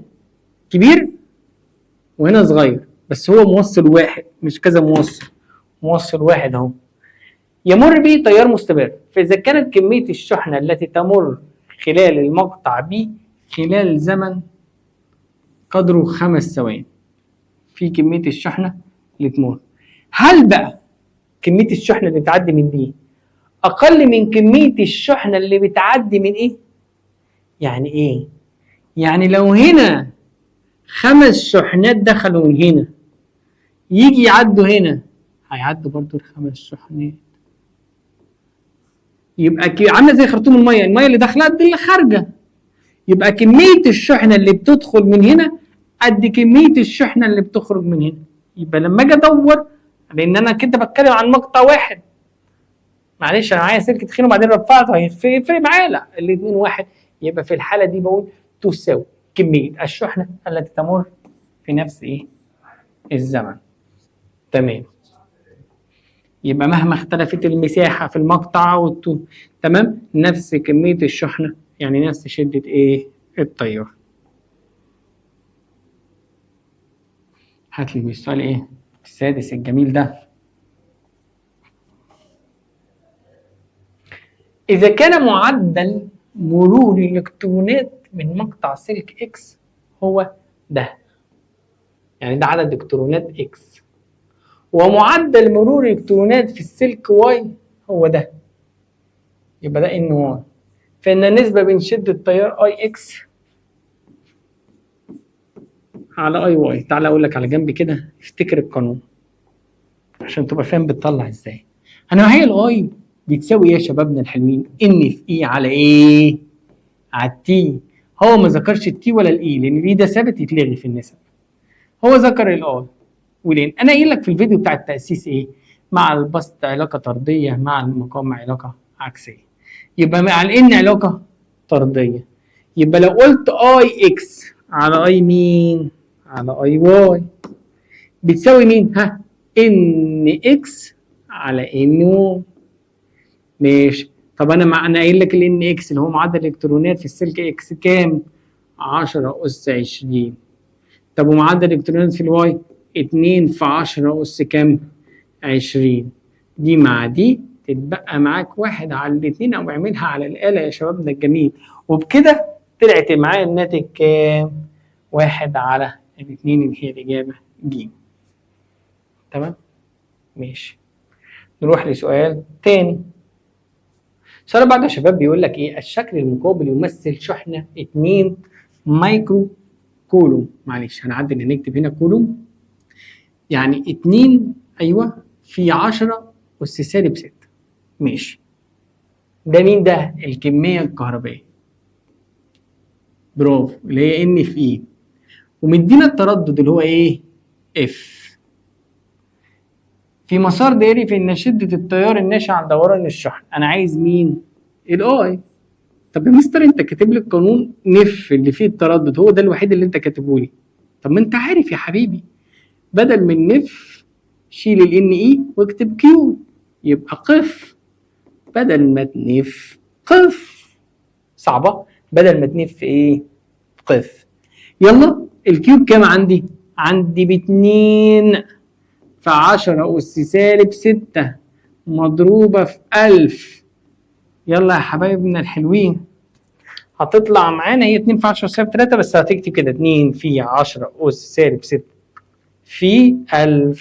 كبير وهنا صغير، بس هو موصل واحد مش كذا موصل، موصل واحد اهو. يمر به تيار مستمر، فإذا كانت كمية الشحنة التي تمر خلال المقطع B خلال زمن قدره 5 ثواني، في كمية الشحنة اللي تمر، هل بقى كمية الشحنة اللي بتعدي من دي أقل من كمية الشحنة اللي بتعدي من إيه؟ يعني إيه؟ يعني لو هنا 5 شحنات دخلوا من هنا، يجي يعدوا هنا، هيعدوا برضو ال5 شحنات. يبقى عامله زي خرطوم المية، المية اللي داخله قد اللي خارجه. يبقى كمية الشحنة اللي بتدخل من هنا قد كمية الشحنة اللي بتخرج من هنا. يبقى لما اجي ادور، لان انا كده بتكلم عن مقطع واحد، معلش انا معايا سلك تخين وبعدين رفعته، هيفرق معايا؟ لا، الاثنين واحد. يبقى في الحالة دي بقول تساوي كمية الشحنة التي تمر في نفس ايه؟ الزمن. تمام. يبقى مهما اختلفت المساحة في المقطع تمام، نفس كمية الشحنة، يعني نفس شدة ايه؟ التيار. هات لي السؤال ايه؟ السادس الجميل ده. إذا كان معدل مرور الإلكترونات من مقطع سلك X هو ده، يعني ده عدد إلكترونات X، ومعدل مرور الإلكترونات في السلك Y هو ده، يبقى ده N Y، فإن النسبة بين شدة تيار I X على I Y. تعالى أقول لك على جنب كده، افتكر القانون عشان تبقى فاهم بتطلع إزاي. أنا معايا ال I بتساوي إيه يا شبابنا الحلوين؟ N في e على إيه؟ على ال T. هو ما ذكرش ال T ولا ال e، لأن ال e ده ثابت يتلغي في النسب. هو ذكر ال I وال N. انا قايل لك في الفيديو بتاع التاسيس ايه؟ مع البسط علاقة طرديه، مع المقام علاقة عكسية. يبقى مع ال N علاقة طرديه. يبقى لو قلت I X على I مين؟ على I Y بتساوي مين؟ ها N X على N Y. ماشي. طب انا انا قايل لك ال N X اللي هو معدل الالكترونات في السلك X كام؟ 10 اس 20. طب ومعدل الالكترونات في ال Y 2 في 10 اس كام؟ 20. دي مع دي تتبقى معاك 1 على 2، او اعملها على الآلة يا شبابنا الجميل. وبكده طلعت معايا الناتج كام؟ 1 على 2 اللي هي الإجابة ج. تمام؟ ماشي. نروح لسؤال تاني. السؤال بعده يا شباب بيقول لك ايه؟ الشكل المقابل يمثل شحنة 2 مايكرو كولوم. معلش هنعدل، هنكتب هنا كولوم، يعني 2 ايوه في 10 أس سالب 6. ماشي. ده مين ده؟ الكمية الكهربائية. برافو، اللي هي N في E. ومدينا التردد اللي هو ايه؟ F. في مسار دائري فإن شدة التيار الناشئ عن دوران الشحن. أنا عايز مين؟ ال I. طب يا مستر أنت كاتب لي القانون N F اللي فيه التردد، هو ده الوحيد اللي أنت كاتبه لي. طب ما أنت عارف يا حبيبي، بدل من N F شيل ال N E واكتب Q، يبقى قف. بدل ما تنف قف. صعبة؟ بدل ما تنف ايه؟ قف. يلا ال Q بكام عندي؟ عندي ب2 في 10 أس سالب 6 مضروبة في 1000. يلا يا حبايبنا الحلوين، هتطلع معانا هي 2 في 10 أس سالب 3، بس هتكتب كده 2 في 10 أس سالب 6 في 1000،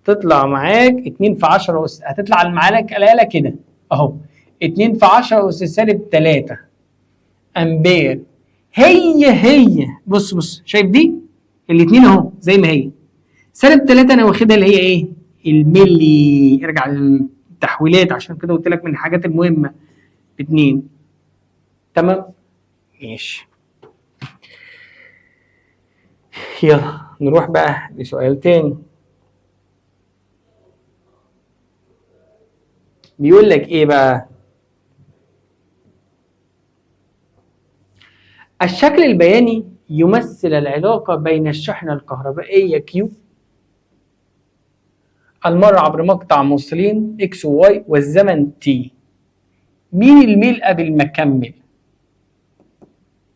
تطلع معاك 2 في 10 أس، هتطلع معاك الآلة كده أهو 2 في 10 أس سالب 3 أمبير. هي هي بص بص، شايف دي؟ الاتنين أهو زي ما هي. سالب 3 أنا واخدها اللي هي إيه؟ الملي. ارجع للتحويلات عشان كده قلت لك من الحاجات المهمة 2. تمام؟ ماشي. يلا نروح بقى لسؤال تاني. بيقول لك ايه بقى؟ الشكل البياني يمثل العلاقة بين الشحنة الكهربائية Q المر عبر مقطع موصلين X و Y والزمن T. مين الميل قبل ما اكمل؟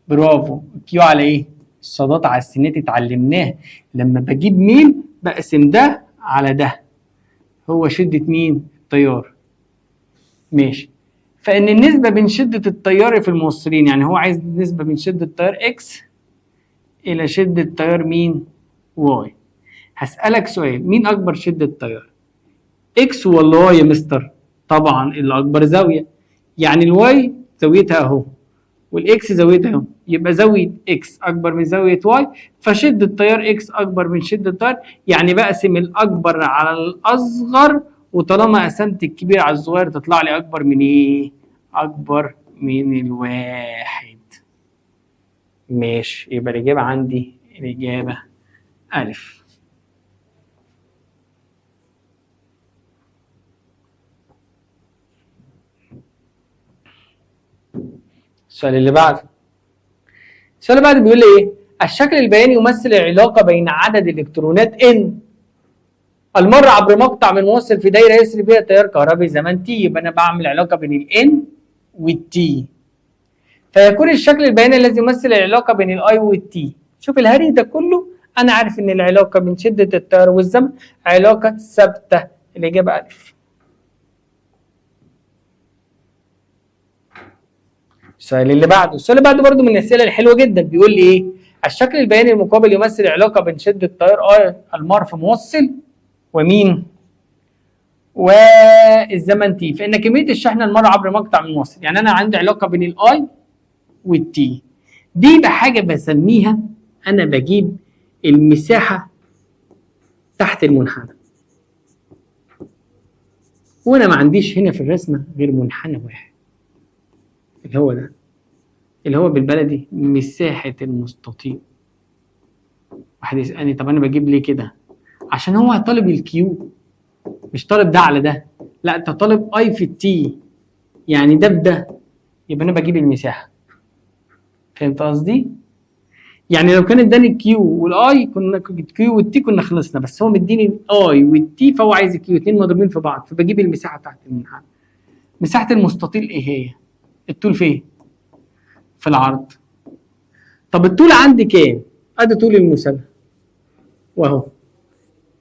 برافو، Q على ايه؟ الصادات على السينات اتعلمناها، لما بجيب ميل بقسم ده على ده، هو شدة مين؟ التيار. ماشي. فإن النسبة بين شدة التيار في الموصلين، يعني هو عايز نسبة بين شدة تيار X إلى شدة تيار مين؟ Y. هسألك سؤال، مين أكبر شدة تيار؟ X ولا Y يا مستر؟ طبعا اللي أكبر زاوية، يعني ال Y زاويتها أهو وال X زاويتها أهو، يبقى زاوية X أكبر من زاوية Y، فشدة تيار X أكبر من شدة تيار، يعني بقسم الأكبر على الأصغر، وطالما قسمت الكبير على الصغير تطلع لي أكبر من إيه؟ أكبر من الواحد. ماشي، يبقى الإجابة عندي الإجابة ألف. السؤال اللي بعده. السؤال اللي بعده بيقول لي إيه؟ الشكل البياني يمثل العلاقة بين عدد الإلكترونات N المر عبر مقطع من موصل في دايرة يسري بها تيار كهربي زمن T. يبقى أنا بعمل علاقة بين ال N وال T، فيكون الشكل البياني الذي يمثل العلاقة بين ال I وال T. شوف الهري ده كله، أنا عارف إن العلاقة بين شدة التيار والزمن علاقة ثابتة. الإجابة ألف. السؤال اللي بعده، السؤال اللي بعده برده من الأسئلة الحلوة جدا، بيقول لي إيه؟ الشكل البياني المقابل يمثل العلاقة بين شدة تيار I المار في موصل ومين؟ والزمن T، فإن كمية الشحن المر عبر مقطع من موصل. يعني أنا عندي علاقة بين ال I وال T، دي بحاجة بسميها أنا بجيب المساحة تحت المنحنى، وأنا ما عنديش هنا في الرسمة غير منحنى واحد اللي هو ده، اللي هو بالبلدي مساحة المستطيل. واحد يسألني طب أنا بجيب ليه كده؟ عشان هو طالب ال Q، مش طالب ده على ده، لا انت طالب I في ال T، يعني ده بده، يبقى انا بجيب المساحة. فهمت قصدي؟ يعني لو كان اداني ال Q وال I كنا ال Q وال T كنا خلصنا، بس هو مديني ال I وال T فهو عايز ال Q، اتنين مضروبين في بعض، فبجيب المساحة تحت المنحنى. مساحة المستطيل ايه هي؟ الطول فين؟ في العرض. طب الطول عندي كام؟ ادي طول المثلث واهو،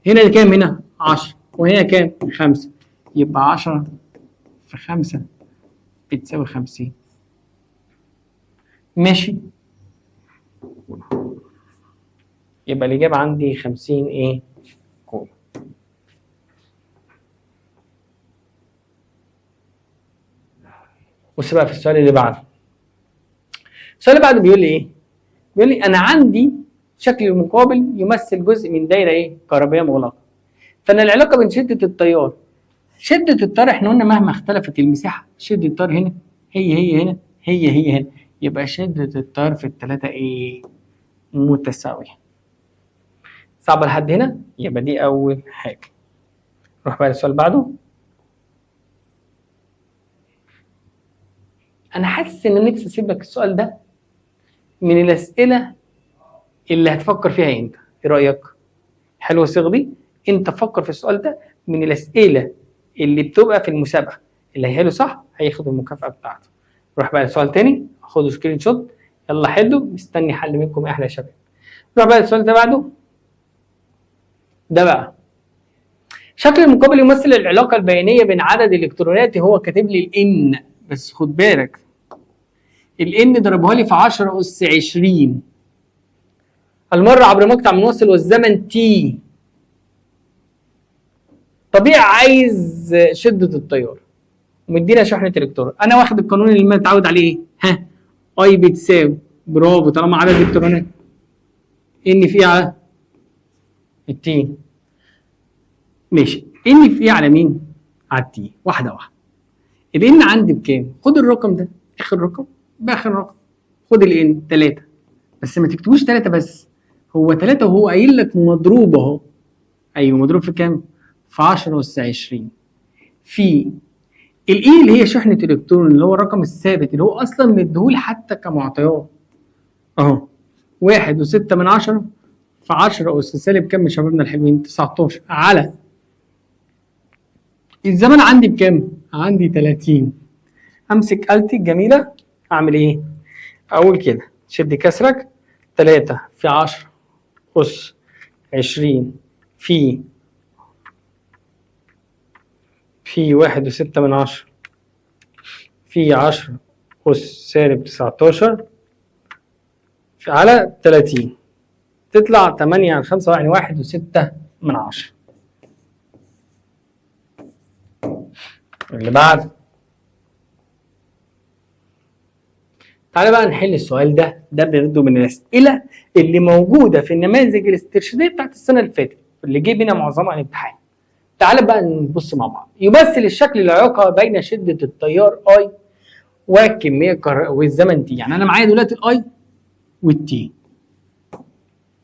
هنا كام؟ هنا 10، وهنا كام؟ 5، يبقى 10 في 5 بتساوي 50. ماشي، يبقى الإجابة عندي 50 إيه؟ كولوم. بص بقى في السؤال اللي بعده. السؤال اللي بعده بيقول لي إيه؟ بيقول لي أنا عندي شكل المقابل يمثل جزء من دايرة إيه؟ كهربية مغلقة. فأنا العلاقة بين شدة التيار، شدة التيار إحنا قلنا مهما اختلفت المساحة، شدة التيار هنا هي هي هنا هي هي هنا، يبقى شدة التيار في التلاتة إيه؟ متساوية. صعبة لحد هنا؟ يبقى دي أول حاجة. نروح بقى للسؤال اللي بعده. أنا حاسس إن أنا نفسي أسيب لك السؤال ده من الأسئلة اللي هتفكر فيها أنت، إيه رأيك؟ حلوة الصيغة دي؟ أنت فكر في السؤال ده من الأسئلة اللي بتبقى في المسابقة، اللي هيحله صح هياخد المكافأة بتاعته. نروح بقى لسؤال تاني، خدوا screenshot، يلا حلوا، مستني حل منكم يا أحلى شباب. نروح بقى للسؤال ده بعده. ده بقى شكل المقابل يمثل العلاقة البيانية بين عدد الإلكترونات، هو كاتب لي ال N، بس خد بالك ال N ضربها لي في 10 أس 20. المرة عبر مقطع منوصل والزمن T. طبيعي عايز شدة التيار ومدينا شحنة إلكترون، أنا واخد القانون اللي متعود عليه إيه؟ ها I بتساوي، برافو، طالما عدد الإلكترونات N في على ال T. ماشي، N في على مين؟ على ال T. واحدة واحدة. ال N عندي بكام؟ خد الرقم ده، آخر رقم بآخر رقم، خد ال N 3، بس ما تكتبوش 3 بس، هو 3 وهو قايل لك مضروب أهو. أيوه مضروب في كام؟ في 10 أس 20. في ال E اللي هي شحنة الإلكترون اللي هو الرقم الثابت اللي هو أصلا مديهولي حتى كمعطيات أهو، 1.6 في 10 أس سالب كام يا شبابنا الحلوين؟ 19 على الزمن عندي بكام؟ عندي 30. أمسك آلتي الجميلة أعمل إيه؟ أقول كده شد كسرك 3 في 10 أس 20 في 1.6 في 10 أس سالب 19 على 30، تطلع 8 على 5 يعني 1.6. اللي بعد تعالى بقى نحل السؤال ده. ده برضه من الأسئلة اللي موجودة في النماذج الاسترشادية بتاعت السنة اللي فاتت اللي جه بينا معظمها الامتحان. تعالى بقى نبص مع بعض. يمثل الشكل العلاقة بين شدة التيار I والكمية والزمن T. يعني أنا معايا دلوقتي ال I وال T.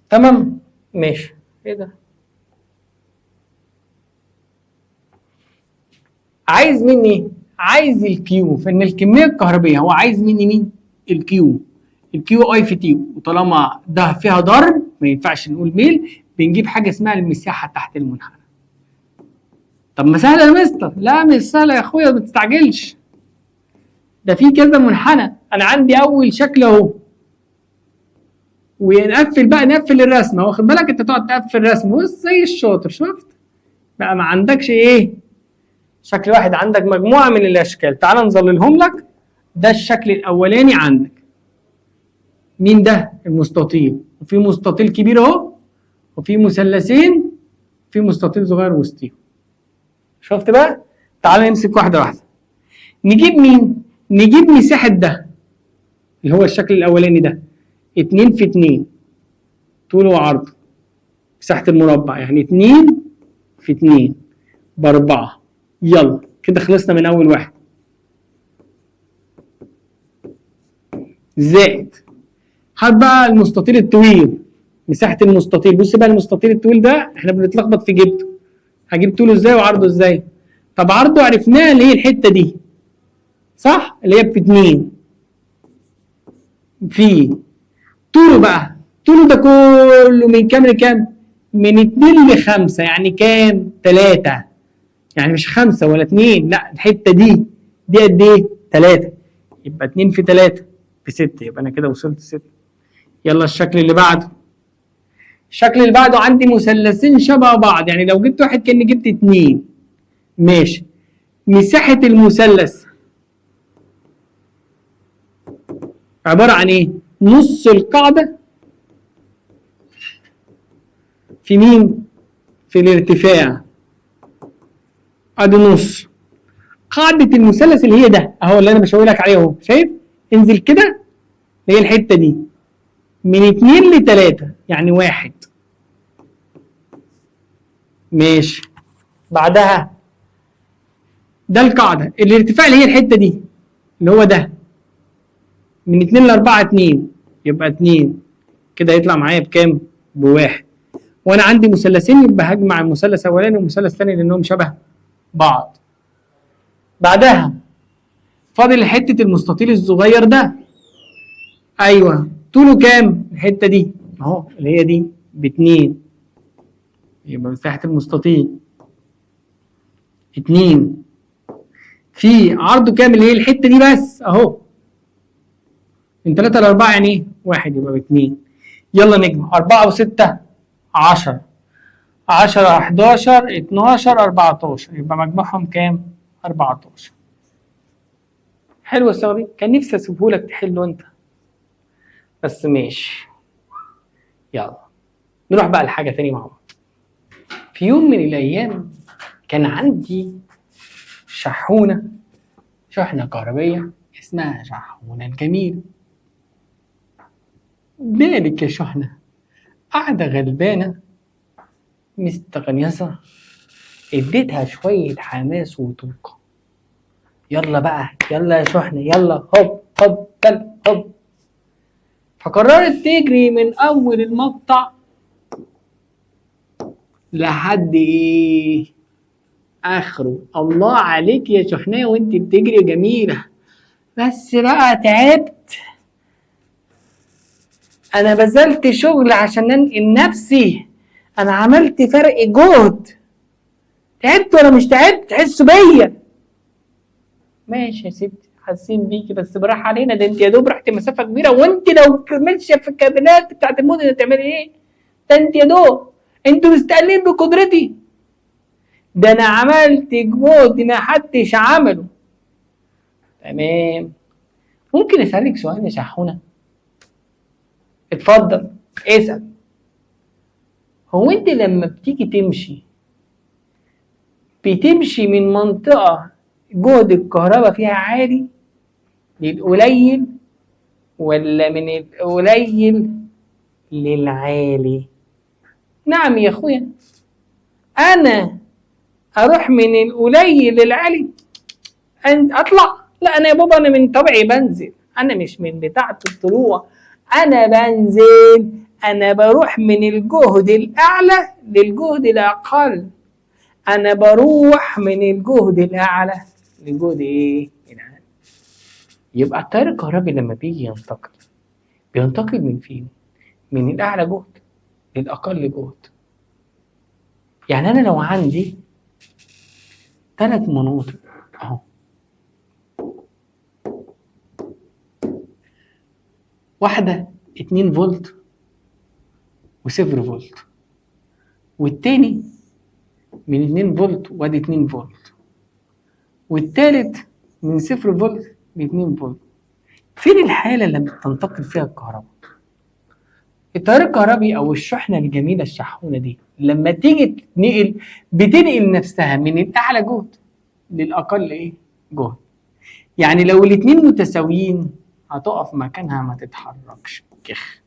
تمام؟ ماشي. إيه ده؟ عايز مني عايز ال Q، فإن الكمية الكهربية هو عايز مني مين؟ ال Q. ال Q I في T، وطالما ده فيها ضرب ما ينفعش نقول ميل، بنجيب حاجة اسمها المساحة تحت المنحنى. طب ما سهلة يا مستر. لا مش سهلة يا اخويا، ما تستعجلش، ده في كذا منحنى. انا عندي اول شكل اهو، ونقفل بقى، نقفل الرسمة، واخد بالك انت تقعد تقفل الرسمة، بص زي الشاطر، شفت بقى؟ ما عندكش ايه شكل واحد، عندك مجموعة من الاشكال. تعال نظللهم لك. ده الشكل الاولاني عندك، مين ده؟ المستطيل، وفي مستطيل كبير اهو، وفي مثلثين، في مستطيل صغير وسطيهم. شفت بقى؟ تعال نمسك واحدة واحدة. نجيب مين؟ نجيب مساحة ده اللي هو الشكل الاولاني ده، 2 في 2 طوله وعرضه، مساحة المربع يعني 2 في 2 ب4. يلا كده خلصنا من اول واحد. زائد هات بقى المستطيل الطويل، مساحة المستطيل. بص بقى المستطيل الطويل ده احنا بنتلخبط في جبته، هجيب طوله ازاي وعرضه ازاي؟ طب عرضه عرفناه اللي هي الحتة دي صح؟ اللي هي ب 2 في طوله بقى طوله ده كله من كام لكام؟ من 2 ل 5، يعني كام؟ 3. يعني مش 5 ولا 2، لا الحتة دي قد ايه؟ 3. يبقى 2 في 3 في 6، يبقى انا كده وصلت 6. يلا الشكل اللي بعده. الشكل اللي بعده عندي مثلثين شبه بعض، يعني لو جبت واحد كأني جبت 2. ماشي. مساحة المثلث عبارة عن ايه؟ نص القاعدة في مين؟ في الارتفاع. ادي نص قاعدة المثلث اللي هي ده اهو اللي انا بشاور لك عليه اهو، شايف؟ انزل كده اللي هي الحتة دي من 2 ل 3، يعني 1. ماشي. بعدها ده القاعدة، الارتفاع اللي هي الحتة دي اللي هو ده من 2 ل 4 2، يبقى 2 كده هيطلع معايا بكام؟ ب1. وانا عندي مثلثين يبقى هجمع المثلث الاولاني والمثلث الثاني لانهم شبه بعض. بعدها فاضل حتة المستطيل الصغير ده. ايوه طوله كام؟ الحتة دي اهو اللي هي دي ب2، يبقى مساحة المستطيل 2 في عرضه كام؟ اللي هي الحتة دي بس اهو من 3 ل 4 يعني ايه؟ 1، يبقى ب2. يلا نجمع 4 و6 10، 10 11 12 14، يبقى مجموعهم كام؟ 14. حلو الصيغة دي، كان نفسي اسيبهولك تحله انت بس ماشي. يلا نروح بقى لحاجة تاني مع بعض. في يوم من الايام كان عندي شحونه، شحنه كهربيه اسمها شحونه الجميل. مالك يا شحنه؟ قاعدة غلبانه مستغنيصه، اديتها شوية حماس وطاقة. يلا بقى، يلا يا شحنه، يلا هوب هوب يلا هوب. فقررت تجري من اول المقطع لحد ايه؟ اخره. الله عليك يا شحنه وانت بتجري جميلة، بس بقى تعبت، انا بذلت شغل عشان انقل نفسي، انا عملت فرق جهد، تعبت ولا مش تعبت؟ تحسوا بيا. ماشي يا ستي، حاسين بيكي، بس براحة علينا، ده انت يا دوب رحتي مسافة كبيرة، وانت لو ماشية في الكابينات بتاعت المدن هتعملي ايه؟ ده انت يا دوب، انتوا مستقلين بقدرتي، ده انا عملت جهد ما حدش عمله. تمام. ممكن اسالك سؤال يا شحونه؟ اتفضل اسال. هو انت لما بتيجي تمشي بتمشي من منطقة جهد الكهرباء فيها عالي للقليل ولا من القليل للعالي؟ نعم يا اخويا، انا اروح من القليل للعالي اطلع؟ لا انا يا بابا انا من طبعي بنزل، انا مش من بتاعة الطلوع، انا بنزل، انا بروح من الجهد الاعلى للجهد الاقل، انا بروح من الجهد الاعلى للجهد ايه؟ الاعلى. يبقى التيار الكهربي لما بيجي ينتقل بينتقل من فين؟ من الاعلى جهد للاقل جهد. يعني انا لو عندي 3 مناطق اهو، واحدة 2 فولت و0 فولت، والتاني من 2 فولت وادي 2 فولت، والتالت من 0 فولت ل 2 فولت. فين الحالة اللي بتنتقل فيها الكهرباء؟ التيار الكهربي او الشحنة الجميلة الشحونة دي لما تيجي تتنقل بتنقل نفسها من الاعلى جهد للاقل ايه؟ جهد. يعني لو الاتنين متساويين هتقف مكانها ما تتحركش كخ،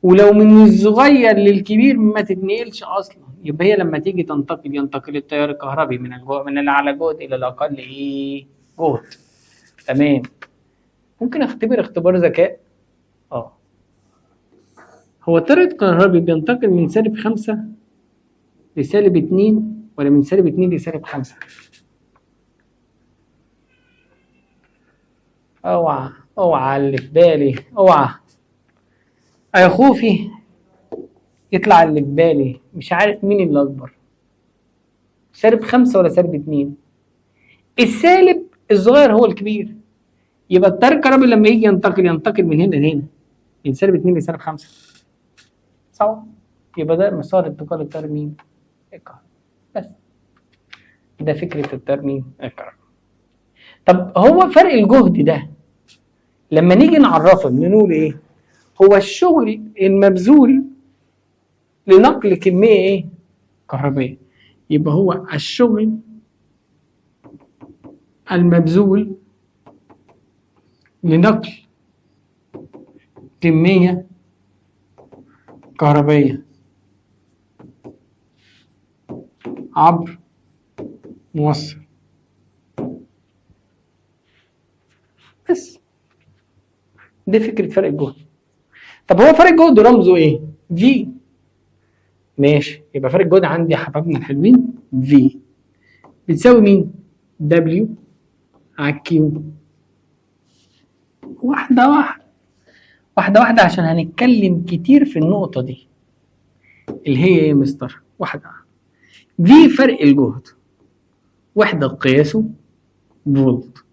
ولو من الصغير للكبير ما تتنقلش اصلا. يبقى هي لما تيجي تنتقل ينتقل التيار الكهربي من الاعلى جهد الى الاقل ايه؟ جهد. تمام. ممكن اختبر اختبار ذكاء؟ هو التيار الكهربي بينتقل من -5 ل -2 ولا من -2 ل -5؟ اوعى اوعى اللي في بالي، اوعى يا خوفي. يطلع اللي في بالي، مش عارف مين اللي اكبر، سالب 5 ولا سالب 2؟ السالب الصغير هو الكبير. يبقى التيار الكهربي لما يجي ينتقل من هنا لهنا، من سالب 2 لسالب 5، صح؟ يبقى ده مسار انتقال التيار مين؟ الكهربي. بس ده فكرة التيار مين؟ الكهربي. طب هو فرق الجهد ده لما نيجي نعرفه نقول ايه؟ هو الشغل المبذول لنقل كمية ايه؟ كهربية. يبقى هو الشغل المبذول لنقل كمية كهربية عبر موصل. بس دي فكرة فرق الجهد. طب هو فرق الجهد رمزه ايه؟ V. ماشي، يبقى فرق الجهد عندي يا حبايبنا الحلوين V بتساوي مين؟ W على Q. واحدة واحدة واحدة واحدة عشان هنتكلم كتير في النقطة دي اللي هي ايه يا مستر؟ واحدة واحدة. V فرق الجهد وحدة قياسه فولت.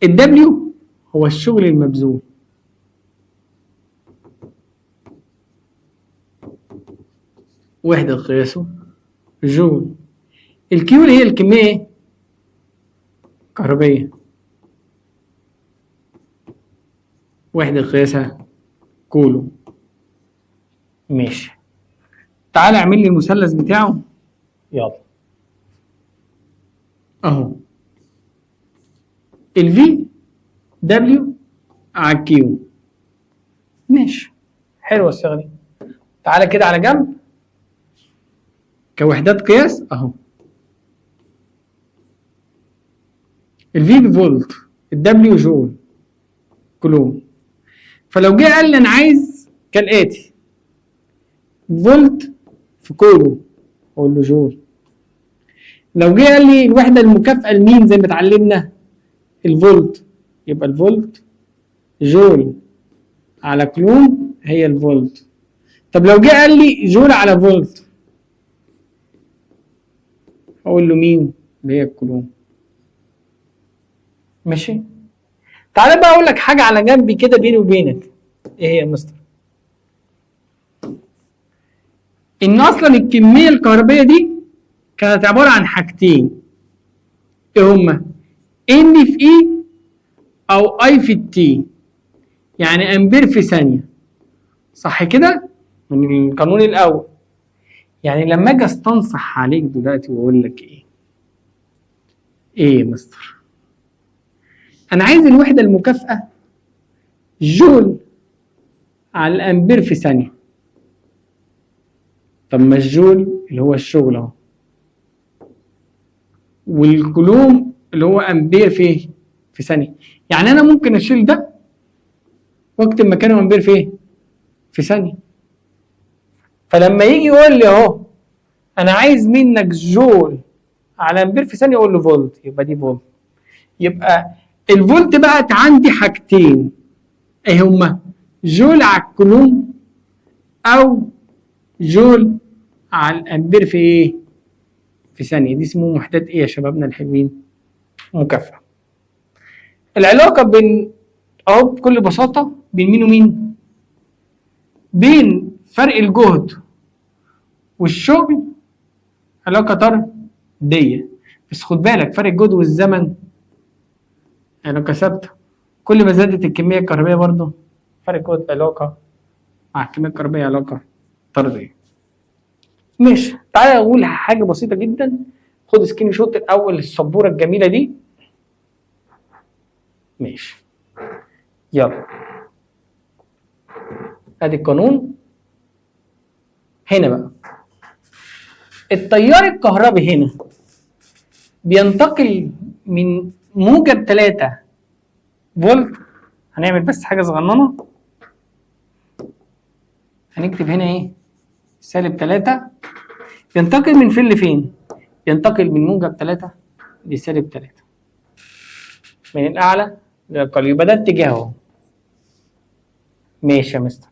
ال W هو الشغل المبذول، وحدة قياسه جول. ال Q اللي هي الكمية كهربية، وحدة قياسها كولوم. ماشي، تعالى اعمل لي المثلث بتاعه، يلا اهو ال V W على Q. ماشي، حلوة الصيغة دي. تعالى كده على جنب كوحدات قياس اهو، ال V بفولت، ال W جول كولوم. فلو جه قال لي انا عايز كالاتي فولت في كولوم، اقول له جول. لو جه قال لي الوحدة المكافئه لمين زي ما اتعلمنا الفولت، يبقى الفولت جول على كولوم هي الفولت. طب لو جه قال لي جول على فولت، اقول له مين؟ اللي هي الكولوم. ماشي، تعالى بقى اقول لك حاجة على جنبي كده بيني وبينك. ايه هي يا مستر؟ ان اصلا الكمية الكهربيه دي كانت عبارة عن حاجتين، ايه هما؟ N في I او I في T، يعني امبير في ثانية، صح كده؟ من القانون الاول. يعني لما اجي استنصح عليك دلوقتي واقول لك ايه؟ ايه يا مستر؟ انا عايز الوحدة المكافئه جول على الامبير في ثانية. طب ما الجول اللي هو الشغل اهو، والكولوم اللي هو امبير في ثانية، يعني انا ممكن اشيل ده واكتب مكانه امبير في ايه؟ في ثانية. فلما يجي يقول لي اهو انا عايز منك جول على امبير في ثانية، اقول له فولت، يبقى دي فولت. يبقى الفولت بقت عندي حاجتين، ايه هما؟ جول على الكولوم او جول على الامبير في ايه؟ في ثانية. دي اسمه وحدات ايه يا شبابنا الحلوين؟ مكافأة. العلاقة بين اهو بكل بساطة بين مين ومين؟ بين فرق الجهد والشغل علاقة طرديه، بس خد بالك فرق الجهد والزمن علاقة ثابتة. كل ما زادت الكمية الكهربيه برضه فرق الجهد علاقة مع الكمية الكهربيه علاقة طرديه. ماشي، تعالى اقول حاجة بسيطة جدا. خد screenshot الاول السبوره الجميلة دي. ماشي، يلا ادي القانون. هنا بقى التيار الكهربي هنا بينتقل من موجب 3 فولت. هنعمل بس حاجة صغننه، هنكتب هنا ايه؟ سالب 3. ينتقل من فين لفين؟ ينتقل من موجب 3 لسالب 3، من الاعلى للاقل، يبقى ده اتجاهه. ماشي يا مستر.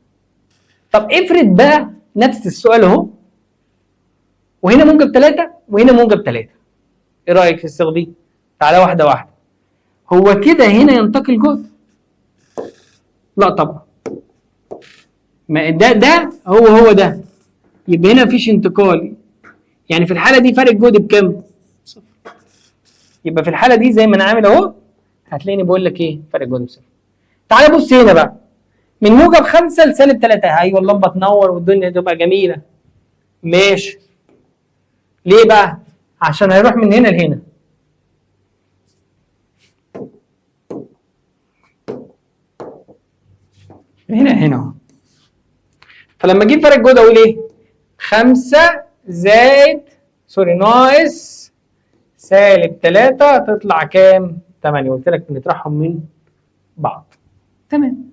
طب افرض بقى نفس السؤال اهو، وهنا موجب 3 وهنا موجب 3، ايه رايك في الصيغة دي؟ تعالى واحدة واحدة. هو كده هنا ينتقل جهد؟ لا طبعا، ما ده هو ده، يبقى هنا مفيش انتقال. يعني في الحالة دي فرق الجهد بكام؟ صفر. يبقى في الحالة دي زي ما انا عامل اهو هتلاقيني بقول لك ايه؟ فرق الجهد بصفر. تعالى بص هنا بقى، من موجب 5 لسالب 3، ايوه اللمبة تنور والدنيا تبقى جميلة. ماشي. ليه بقى؟ عشان هيروح من هنا لهنا. من هنا لهنا اهو. فلما اجيب فرق الجهد اقول ايه؟ 5 زائد سوري ناقص سالب 3 تطلع كام؟ 8. قلت لك بنطرحهم من بعض. تمام.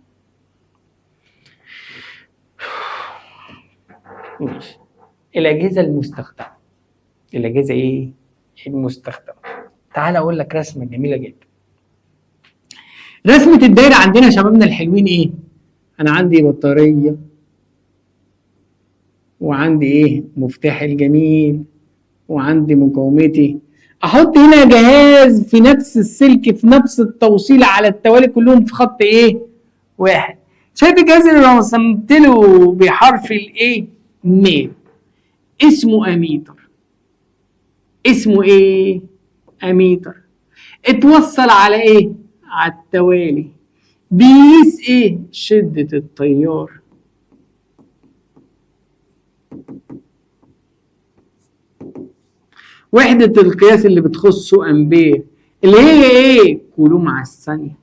ماشي. الاجهزة المستخدمة. الاجهزة ايه؟ المستخدمة. تعال اقول لك رسمه جميلة جدا. رسمه الدايرة عندنا شبابنا الحلوين ايه؟ انا عندي بطارية، وعندي ايه؟ مفتاح الجميل، وعندي مقاومتي. احط هنا جهاز في نفس السلك في نفس التوصيل على التوالي، كلهم في خط ايه؟ واحد. شايف الجهاز اللي رسمت له بحرف ال A؟ ميل، اسمه اميتر. اسمه ايه؟ اميتر. اتوصل على ايه؟ على التوالي. بيقيس ايه؟ شدة التيار. وحدة القياس اللي بتخصه امبير، اللي هي ايه؟ كولوم على الثانية.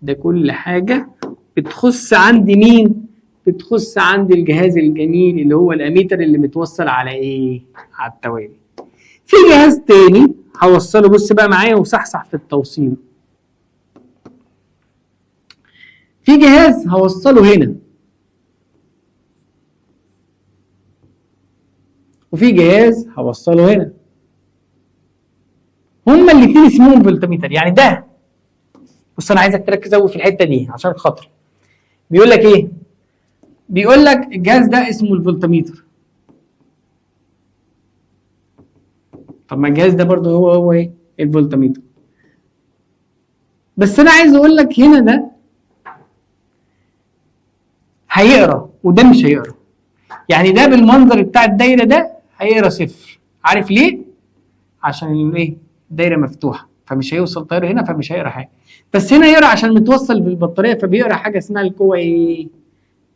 ده كل حاجة بتخص عندي مين؟ بتخص عندي الجهاز الجميل اللي هو الاميتر اللي متوصل على ايه؟ على التوالي. في جهاز تاني هوصله، بص بقى معايا وصحصح في التوصيل. في جهاز هوصله هنا، وفي جهاز هوصله هنا. هما الاثنين اسمهم فولتميتر. يعني ده، بص انا عايزك تركز قوي في الحتة دي عشان خاطري. بيقول لك ايه؟ بيقول لك الجهاز ده اسمه الفولتميتر. طب ما الجهاز ده برضه هو ايه؟ الفولتميتر. بس انا عايز اقول لك هنا ده هيقرا وده مش هيقرا. يعني ده بالمنظر بتاع الدايرة ده هيقرا صفر. عارف ليه؟ عشان الايه؟ الدايرة مفتوحة، فمش هيوصل تيار هنا، فمش هيقرا حاجة. بس هنا يقرا عشان متوصل بالبطاريه، فبيقرا حاجة اسمها القوة ايه؟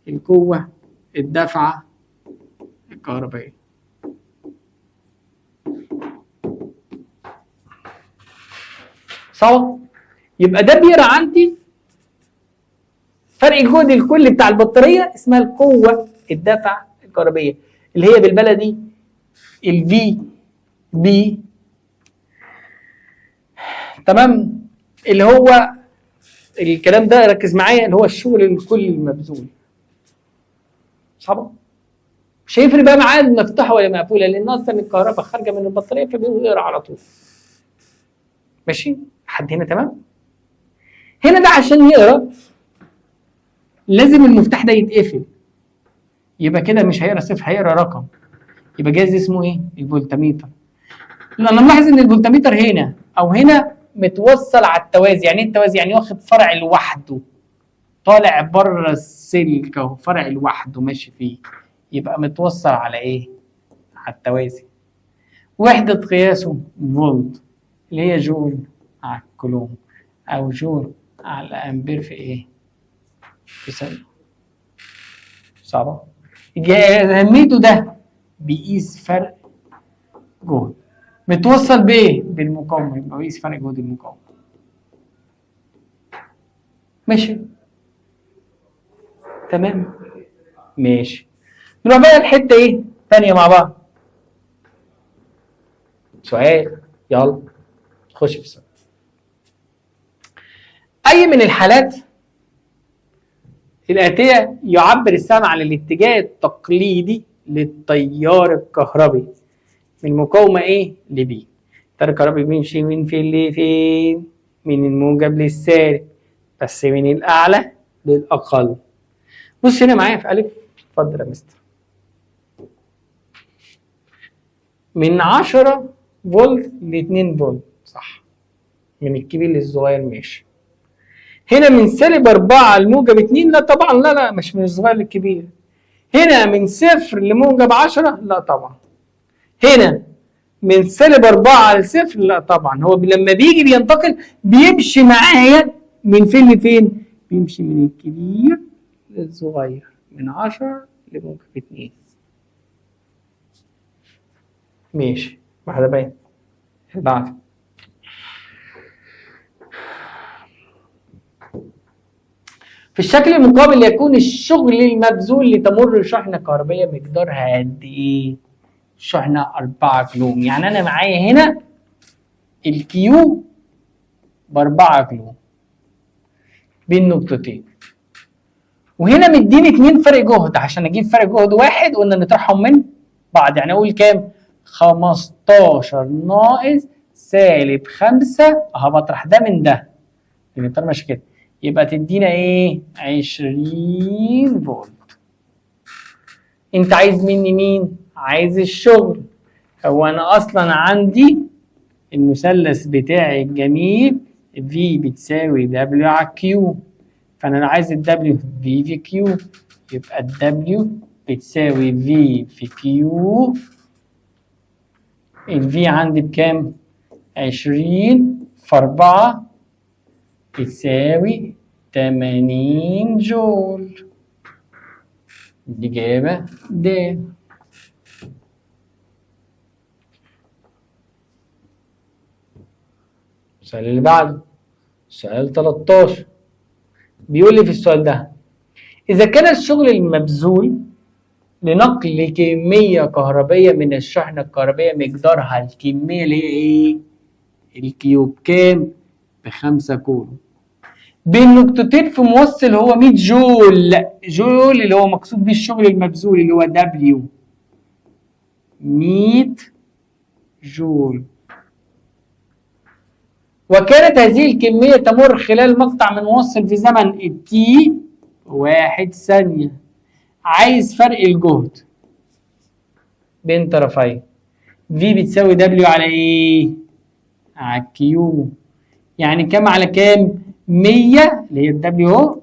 القوة الدافعه الكهربائية. صح؟ يبقى ده بيقرا عندي فرق الجهد الكلي بتاع البطارية، اسمها القوة الدافعه الكهربائية، اللي هي بالبلدي ال VB. تمام؟ اللي هو الكلام ده ركز معايا، اللي هو الشغل الكلي المبذول. صعب؟ مش هيفرق بقى معاه مفتوحة ولا مقفولة، لان اصلا الكهرباء خارجه من البطارية فبيقرا على طول. ماشي؟ حد هنا تمام؟ هنا ده عشان يقرا لازم المفتاح ده يتقفل، يبقى كده مش هيقرا صفر، هيقرا رقم. يبقى جهاز اسمه ايه؟ الفولتميتر. انا ملاحظ ان الفولتميتر هنا او هنا متوصل على التوازي. يعني ايه التوازي؟ يعني واخد فرع لوحده، طالع بره السلك اهو، فرع لوحده ماشي فيه، يبقى متوصل على ايه؟ على التوازي. وحدة قياسه فولت، اللي هي جول على الكولوم او جول على الامبير في ايه؟ في ثانية. صعبة؟ اهميته ده بيقيس فرق جهد. متوصل بايه؟ بالمقاومة، يبقى بيقيس فرق جهد المقاومة. ماشي؟ تمام؟ ماشي. نروح بقى الحتة ايه؟ تانية مع بعض. سؤال، يلا خش في السؤال. أي من الحالات الآتية يعبر السهم عن الاتجاه التقليدي للتيار الكهربي من مقاومة A ل B؟ التيار الكهربي بيمشي من فين لفين؟ من الموجب للسالب، بس من الأعلى للأقل. بص هنا معايا في الف، اتفضل يا مستر. من 10 فولت ل 2 فولت، صح، من الكبير للصغير ماشي. هنا من سالب 4 لموجب 2، لا طبعا، لا لا مش من الصغير للكبير. هنا من 0 لموجب 10، لا طبعا. هنا من سالب 4 لصفر، لا طبعا. هو لما بيجي بينتقل بيمشي معايا من فين لفين؟ بيمشي من الكبير للصغير، من 10 لموجب 2. ماشي، واحدة باين. بعد في الشكل المقابل يكون الشغل المبذول لتمر شحنة كهربية مقدارها قد إيه؟ شحنة 4 كولوم، يعني أنا معايا هنا ال Q ب4 كولوم بين نقطتين، وهنا مديني 2 فرق جهد، عشان أجيب فرق جهد واحد قلنا نطرحهم من بعض، يعني أقول كام؟ 15 ناقص سالب 5، أهو بطرح ده من ده، الإطار ماشي كده، يبقى تدينا ايه؟ 20 فولت. انت عايز مني مين؟ عايز الشغل. هو انا اصلا عندي المثلث بتاعي الجميل V بتساوي W على Q، فانا عايز ال W V في Q، يبقى ال W بتساوي V في Q. ال V عندي بكام؟ 20 في 4 بتساوي 80 جول. الإجابة د. السؤال اللي بعده سؤال 13، بيقول لي في السؤال ده: إذا كان الشغل المبذول لنقل كمية كهربية من الشحنة الكهربية مقدارها الكمية اللي هي إيه؟ ال Q بكام؟ ب5 كولوم، بين نقطتين في موصل هو 100 جول، جول اللي هو مقصود بيه الشغل المبذول اللي هو W 100 جول، وكانت هذه الكمية تمر خلال مقطع من موصل في زمن ال T 1 ثانية. عايز فرق الجهد بين طرفين، V بتساوي W على ايه؟ على Q، يعني كام على كام؟ 100 اللي هي ال W اهو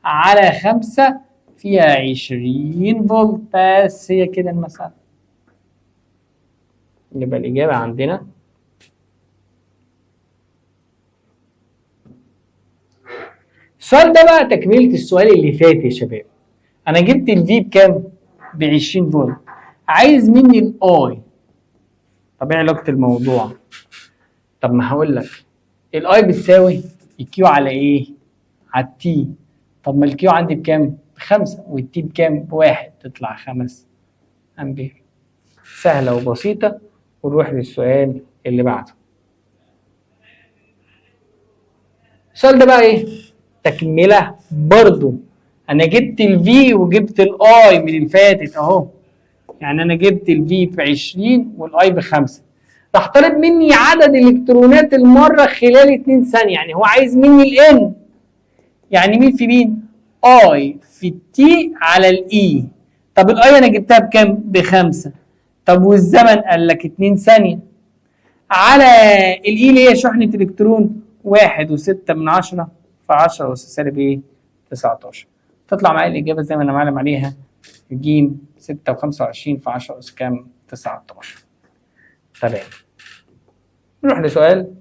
على 5 فيها 20 فولت. بس هي كده المسألة. يبقى الإجابة عندنا السؤال ده بقى تكملة السؤال اللي فات يا شباب. أنا جبت ال V بكام؟ ب 20 فولت، عايز مني ال I. طب إيه علاقة الموضوع؟ طب ما هقول لك ال I بتساوي ال Q على ايه؟ على ال T. طب ما ال Q عندي بكام؟ ب5، وال T بكام؟ ب1، تطلع 5 امبير. سهلة وبسيطة. ونروح للسؤال اللي بعده. السؤال ده بقى ايه؟ تكملة برضو. انا جبت ال V وجبت ال I من اللي فاتت اهو، يعني انا جبت ال V ب 20 وال I ب5. راح طالب مني عدد الالكترونات المرة خلال 2 ثانية، يعني هو عايز مني ال N، يعني مين في مين؟ I في ال T على ال E. طب ال I انا جبتها بكام؟ ب5. طب والزمن قال لك 2 ثانية على ال E اللي هي شحنه الكترون 1.6 في 10 أس سالب ايه؟ 19. تطلع معايا الاجابة زي ما انا معلم عليها الجيم 6.25 في 10 أس كام؟ 19. تمام. نروح لسؤال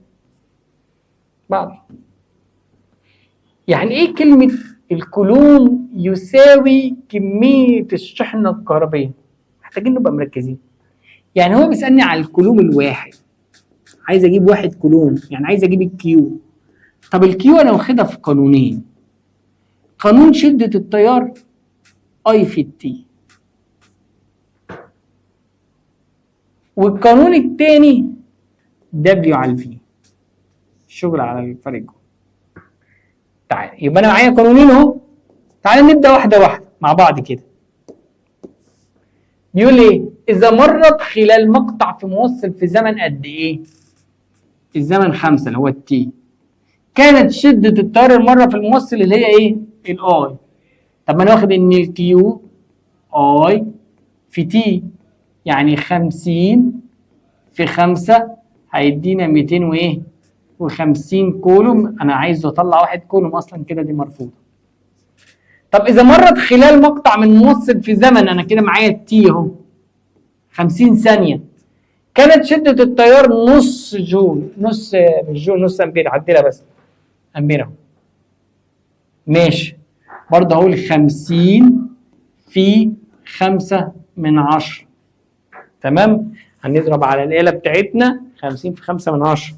بعد. يعني ايه كلمة الكولوم يساوي كمية الشحنة الكهربية؟ محتاجين نبقى مركزين. يعني هو بيسألني على الكولوم الواحد، عايز اجيب 1 كولوم، يعني عايز اجيب ال Q. طب ال Q انا واخدها في قانونين، قانون شدة التيار I في ال T، والقانون الثاني W على ال V، الشغل على الفرق جوه. تعال يبقى انا معايا قانونين اهو، تعال نبدا واحدة واحدة مع بعض كده. بيقول لي اذا مرت خلال مقطع في موصل في زمن قد ايه؟ الزمن 5 اللي هو ال T، كانت شده التيار المرة في الموصل اللي هي ايه؟ ال I طب ما انا واخد ان ال Q I في t، يعني 50 في 5 هيدينا 200 وايه؟ و50 كولوم. انا عايز اطلع 1 كولوم اصلا كده، دي مرفوضة. طب اذا مرت خلال مقطع من موصل في زمن، انا كده معايا ال t اهو 50 ثانية، كانت شده التيار نص جول، نص مش جول، نص امبير، عدلها بس امبير اهو. ماشي، برضه هقول 50 في 5 من 10. تمام، هنضرب على الآلة بتاعتنا 50 في 5 من 10،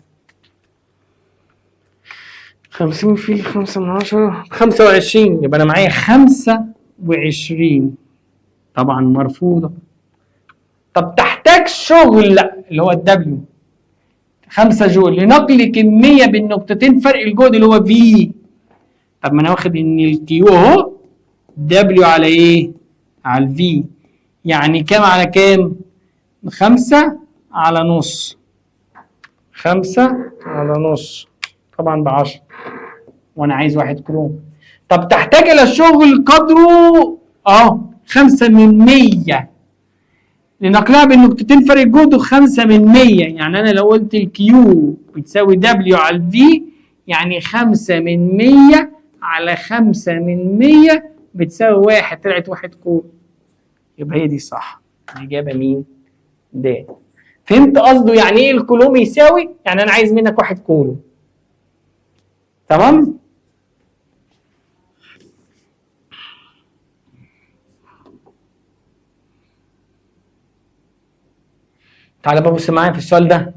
50 في 5 من 10 25، يبقى أنا معايا 25، طبعا مرفوضة. طب تحتاج شغل اللي هو ال W 5 جول لنقل كمية بين نقطتين فرق الجهد اللي هو V. طب ما أنا واخد إن ال Q أهو W على إيه؟ على ال V، يعني كام على كام؟ 5 على نص، 5 على نص طبعا ب10، وانا عايز 1 كولوم. طب تحتاج الى شغل قدره 5 من 100 لنقلها بين نقطتين فرق الجهد 5 من 100، يعني انا لو قلت ال Q بتساوي W على ال V، يعني 5 من 100 على 5 من 100 بتساوي 1، طلعت 1 كولوم. يبقى هي دي صح، الإجابة مين؟ د. فهمت قصده يعني ايه الكولوم يساوي؟ يعني انا عايز منك 1 كولوم. تمام؟ تعالى بقى بص معايا في السؤال ده.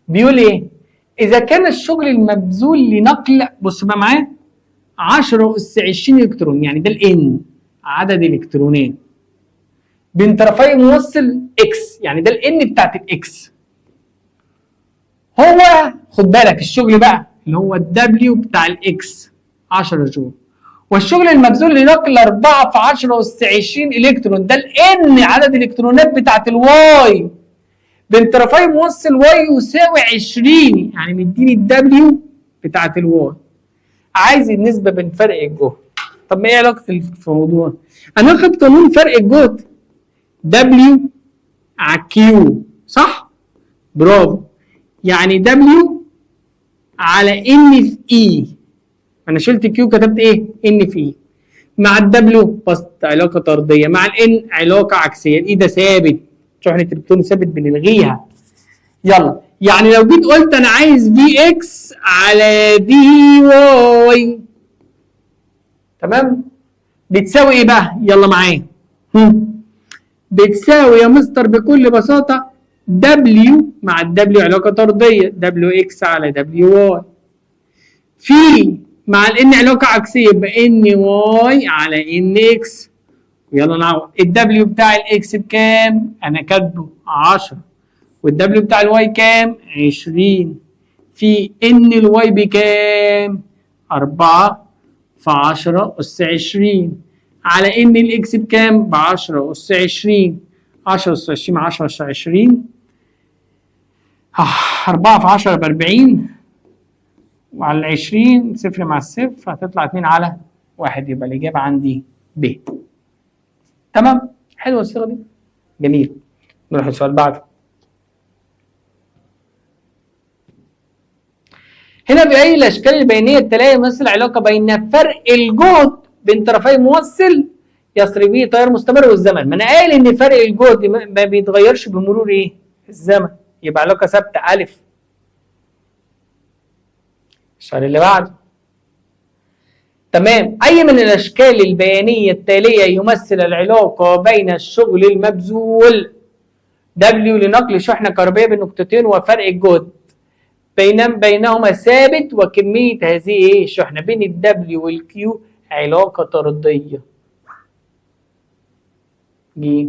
بيقول ايه؟ إذا كان الشغل المبذول لنقل، بص بقى معايا، 10 أس 20 إلكترون، يعني ده ال N عدد إلكترونات بين طرفي موصل X، يعني ده ال N بتاعت ال X. هو خد بالك الشغل بقى اللي هو ال W بتاع ال X 10 جول، والشغل المبذول لنقل 4 في 10 أس 20 إلكترون، ده ال N عدد الإلكترونات بتاعت ال Y بين طرفي موصل Y يساوي 20، يعني مديني ال W بتاعت ال Y. عايز النسبة بين فرق الجهد. طب ما ايه علاقة الموضوع؟ انا واخد قانون فرق الجهد W على Q، صح؟ برافو. يعني W على N في E، انا شلت Q كتبت ايه؟ N في E. مع ال W بس علاقة طردية، مع ال N علاقة عكسية، ال E ده ثابت، شحنة الالكترون ثابت بنلغيها. يلا، يعني لو جيت قلت انا عايز V X على V Y، تمام؟ بتساوي ايه بقى؟ يلا معايا. بتساوي يا مستر بكل بساطة W مع ال W علاقة طردية، W X على W Y، في مع ال N علاقة عكسية، يبقى N Y على N X. يلا نعوض. ال W بتاع ال X بكام؟ انا كاتبه 10، وال W بتاع ال Y كام؟ 20، في N ال Y بكام؟ 4 في 10 أس 20، على N ال X بكام؟ ب 10 أس 20، 10 أس 20 مع 10 أس 20، 4 في 10 ب 40، وعلى ال 20 صفر مع الصفر هتطلع 2 على 1، يبقى الإجابة عندي ب. تمام؟ حلوة الصيغة دي؟ جميل. نروح للسؤال اللي بعده. هنا بأي الأشكال البيانية التالية يمثل علاقة بين فرق الجهد بين طرفي موصل يسري به تيار مستمر والزمن. ما أنا قايل إن فرق الجهد ما بيتغيرش بمرور إيه؟ الزمن، يبقى علاقة ثابتة. ألف. السؤال اللي بعده. تمام. أي من الأشكال البيانية التالية يمثل العلاقة بين الشغل المبذول W لنقل شحنة كهربائية بين نقطتين وفرق الجهد بينهما ثابت وكمية هذه إيه الشحنة؟ بين ال W وال Q علاقة طردية. ج.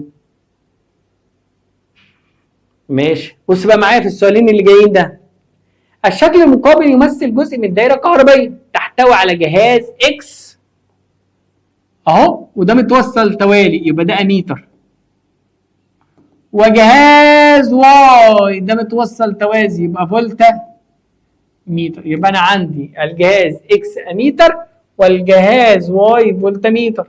ماشي. بص بقى معايا في السؤالين اللي جايين ده. الشكل المقابل يمثل جزء من دايرة كهربائية تحتوي على جهاز X اهو، وده متوصل توالي يبقى ده اميتر، وجهاز Y ده متوصل توازي يبقى فولتا ميتر. يبقى انا عندي الجهاز X اميتر والجهاز Y فولتميتر.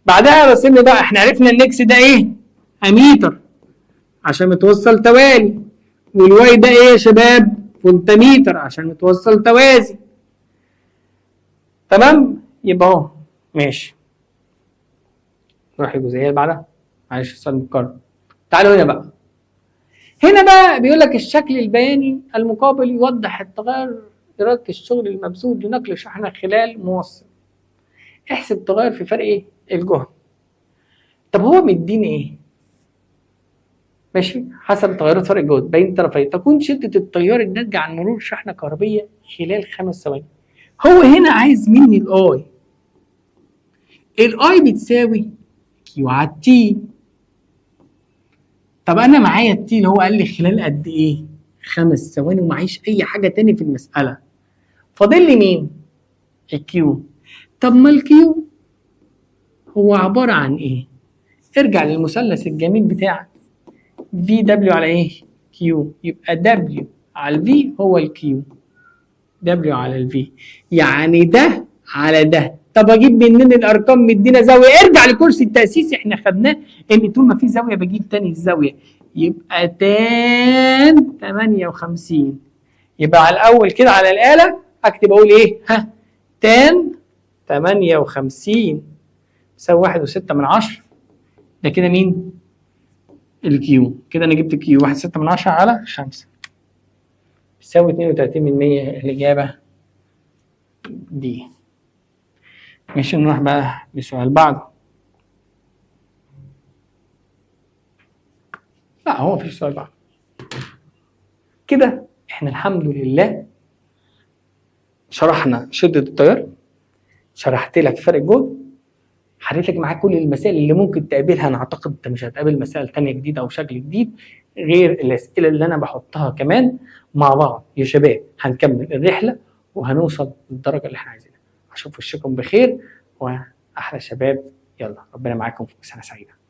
بعدها رسم لي بقى، احنا عرفنا ان X ده ايه؟ اميتر عشان متوصل توالي، وال Y ده ايه يا شباب؟ فولتميتر عشان متوصل توازي. تمام؟ يبقى اهو ماشي. نروح الجزئية اللي بعدها، معلش السؤال متكرر. تعالوا هنا بقى، هنا بقى بيقول لك الشكل البياني المقابل يوضح التغير إرادة الشغل المبذول لنقل شحنة خلال موصل. احسب تغير في فرق ايه؟ الجهد. طب هو مديني ايه؟ ماشي، حسب تغيرات فرق الجهد بين طرفين تكون شدة التيار الناتجة عن مرور شحنة كهربية خلال 5 ثواني. هو هنا عايز مني ال I. ال I بتساوي Q على T. طب انا معايا ال T اللي هو قال لي خلال قد ايه؟ 5 ثواني، ومعيش اي حاجة تاني في المسالة. فاضل لي مين؟ ال Q. طب ما ال Q هو عبارة عن ايه؟ ارجع للمثلث الجميل بتاعك V W على ايه؟ Q. يبقى W على ال V هو ال Q. W على ال V يعني ده على ده. طب اجيب منين الارقام؟ مدينا زاوية. ارجع لكرسي التاسيس احنا خدناه ان طول ما في زاوية بجيب تاني الزاوية، يبقى tan 58. يبقى على الاول كده على الاله اكتب اقول ايه؟ ها، tan 58 تساوي 1.6. ده كده مين؟ ال Q. كده انا جبت Q 1.6 على 5 تساوي 32%. الإجابة دي. ماشي، نروح بقى لسؤال بعده. لا هو مفيش سؤال بعده. كده احنا الحمد لله شرحنا شدة التيار، شرحت لك فرق الجهد، حليت لك معاك كل المسائل اللي ممكن تقابلها. انا اعتقد انت مش هتقابل مسائل تانية جديدة او شكل جديد غير الاسئلة اللي انا بحطها كمان مع بعض. يا شباب هنكمل الرحلة وهنوصل للدرجة اللي احنا عايزينها. اشوف وشكم بخير واحلى شباب، يلا ربنا معاكم في سنة سعيدة.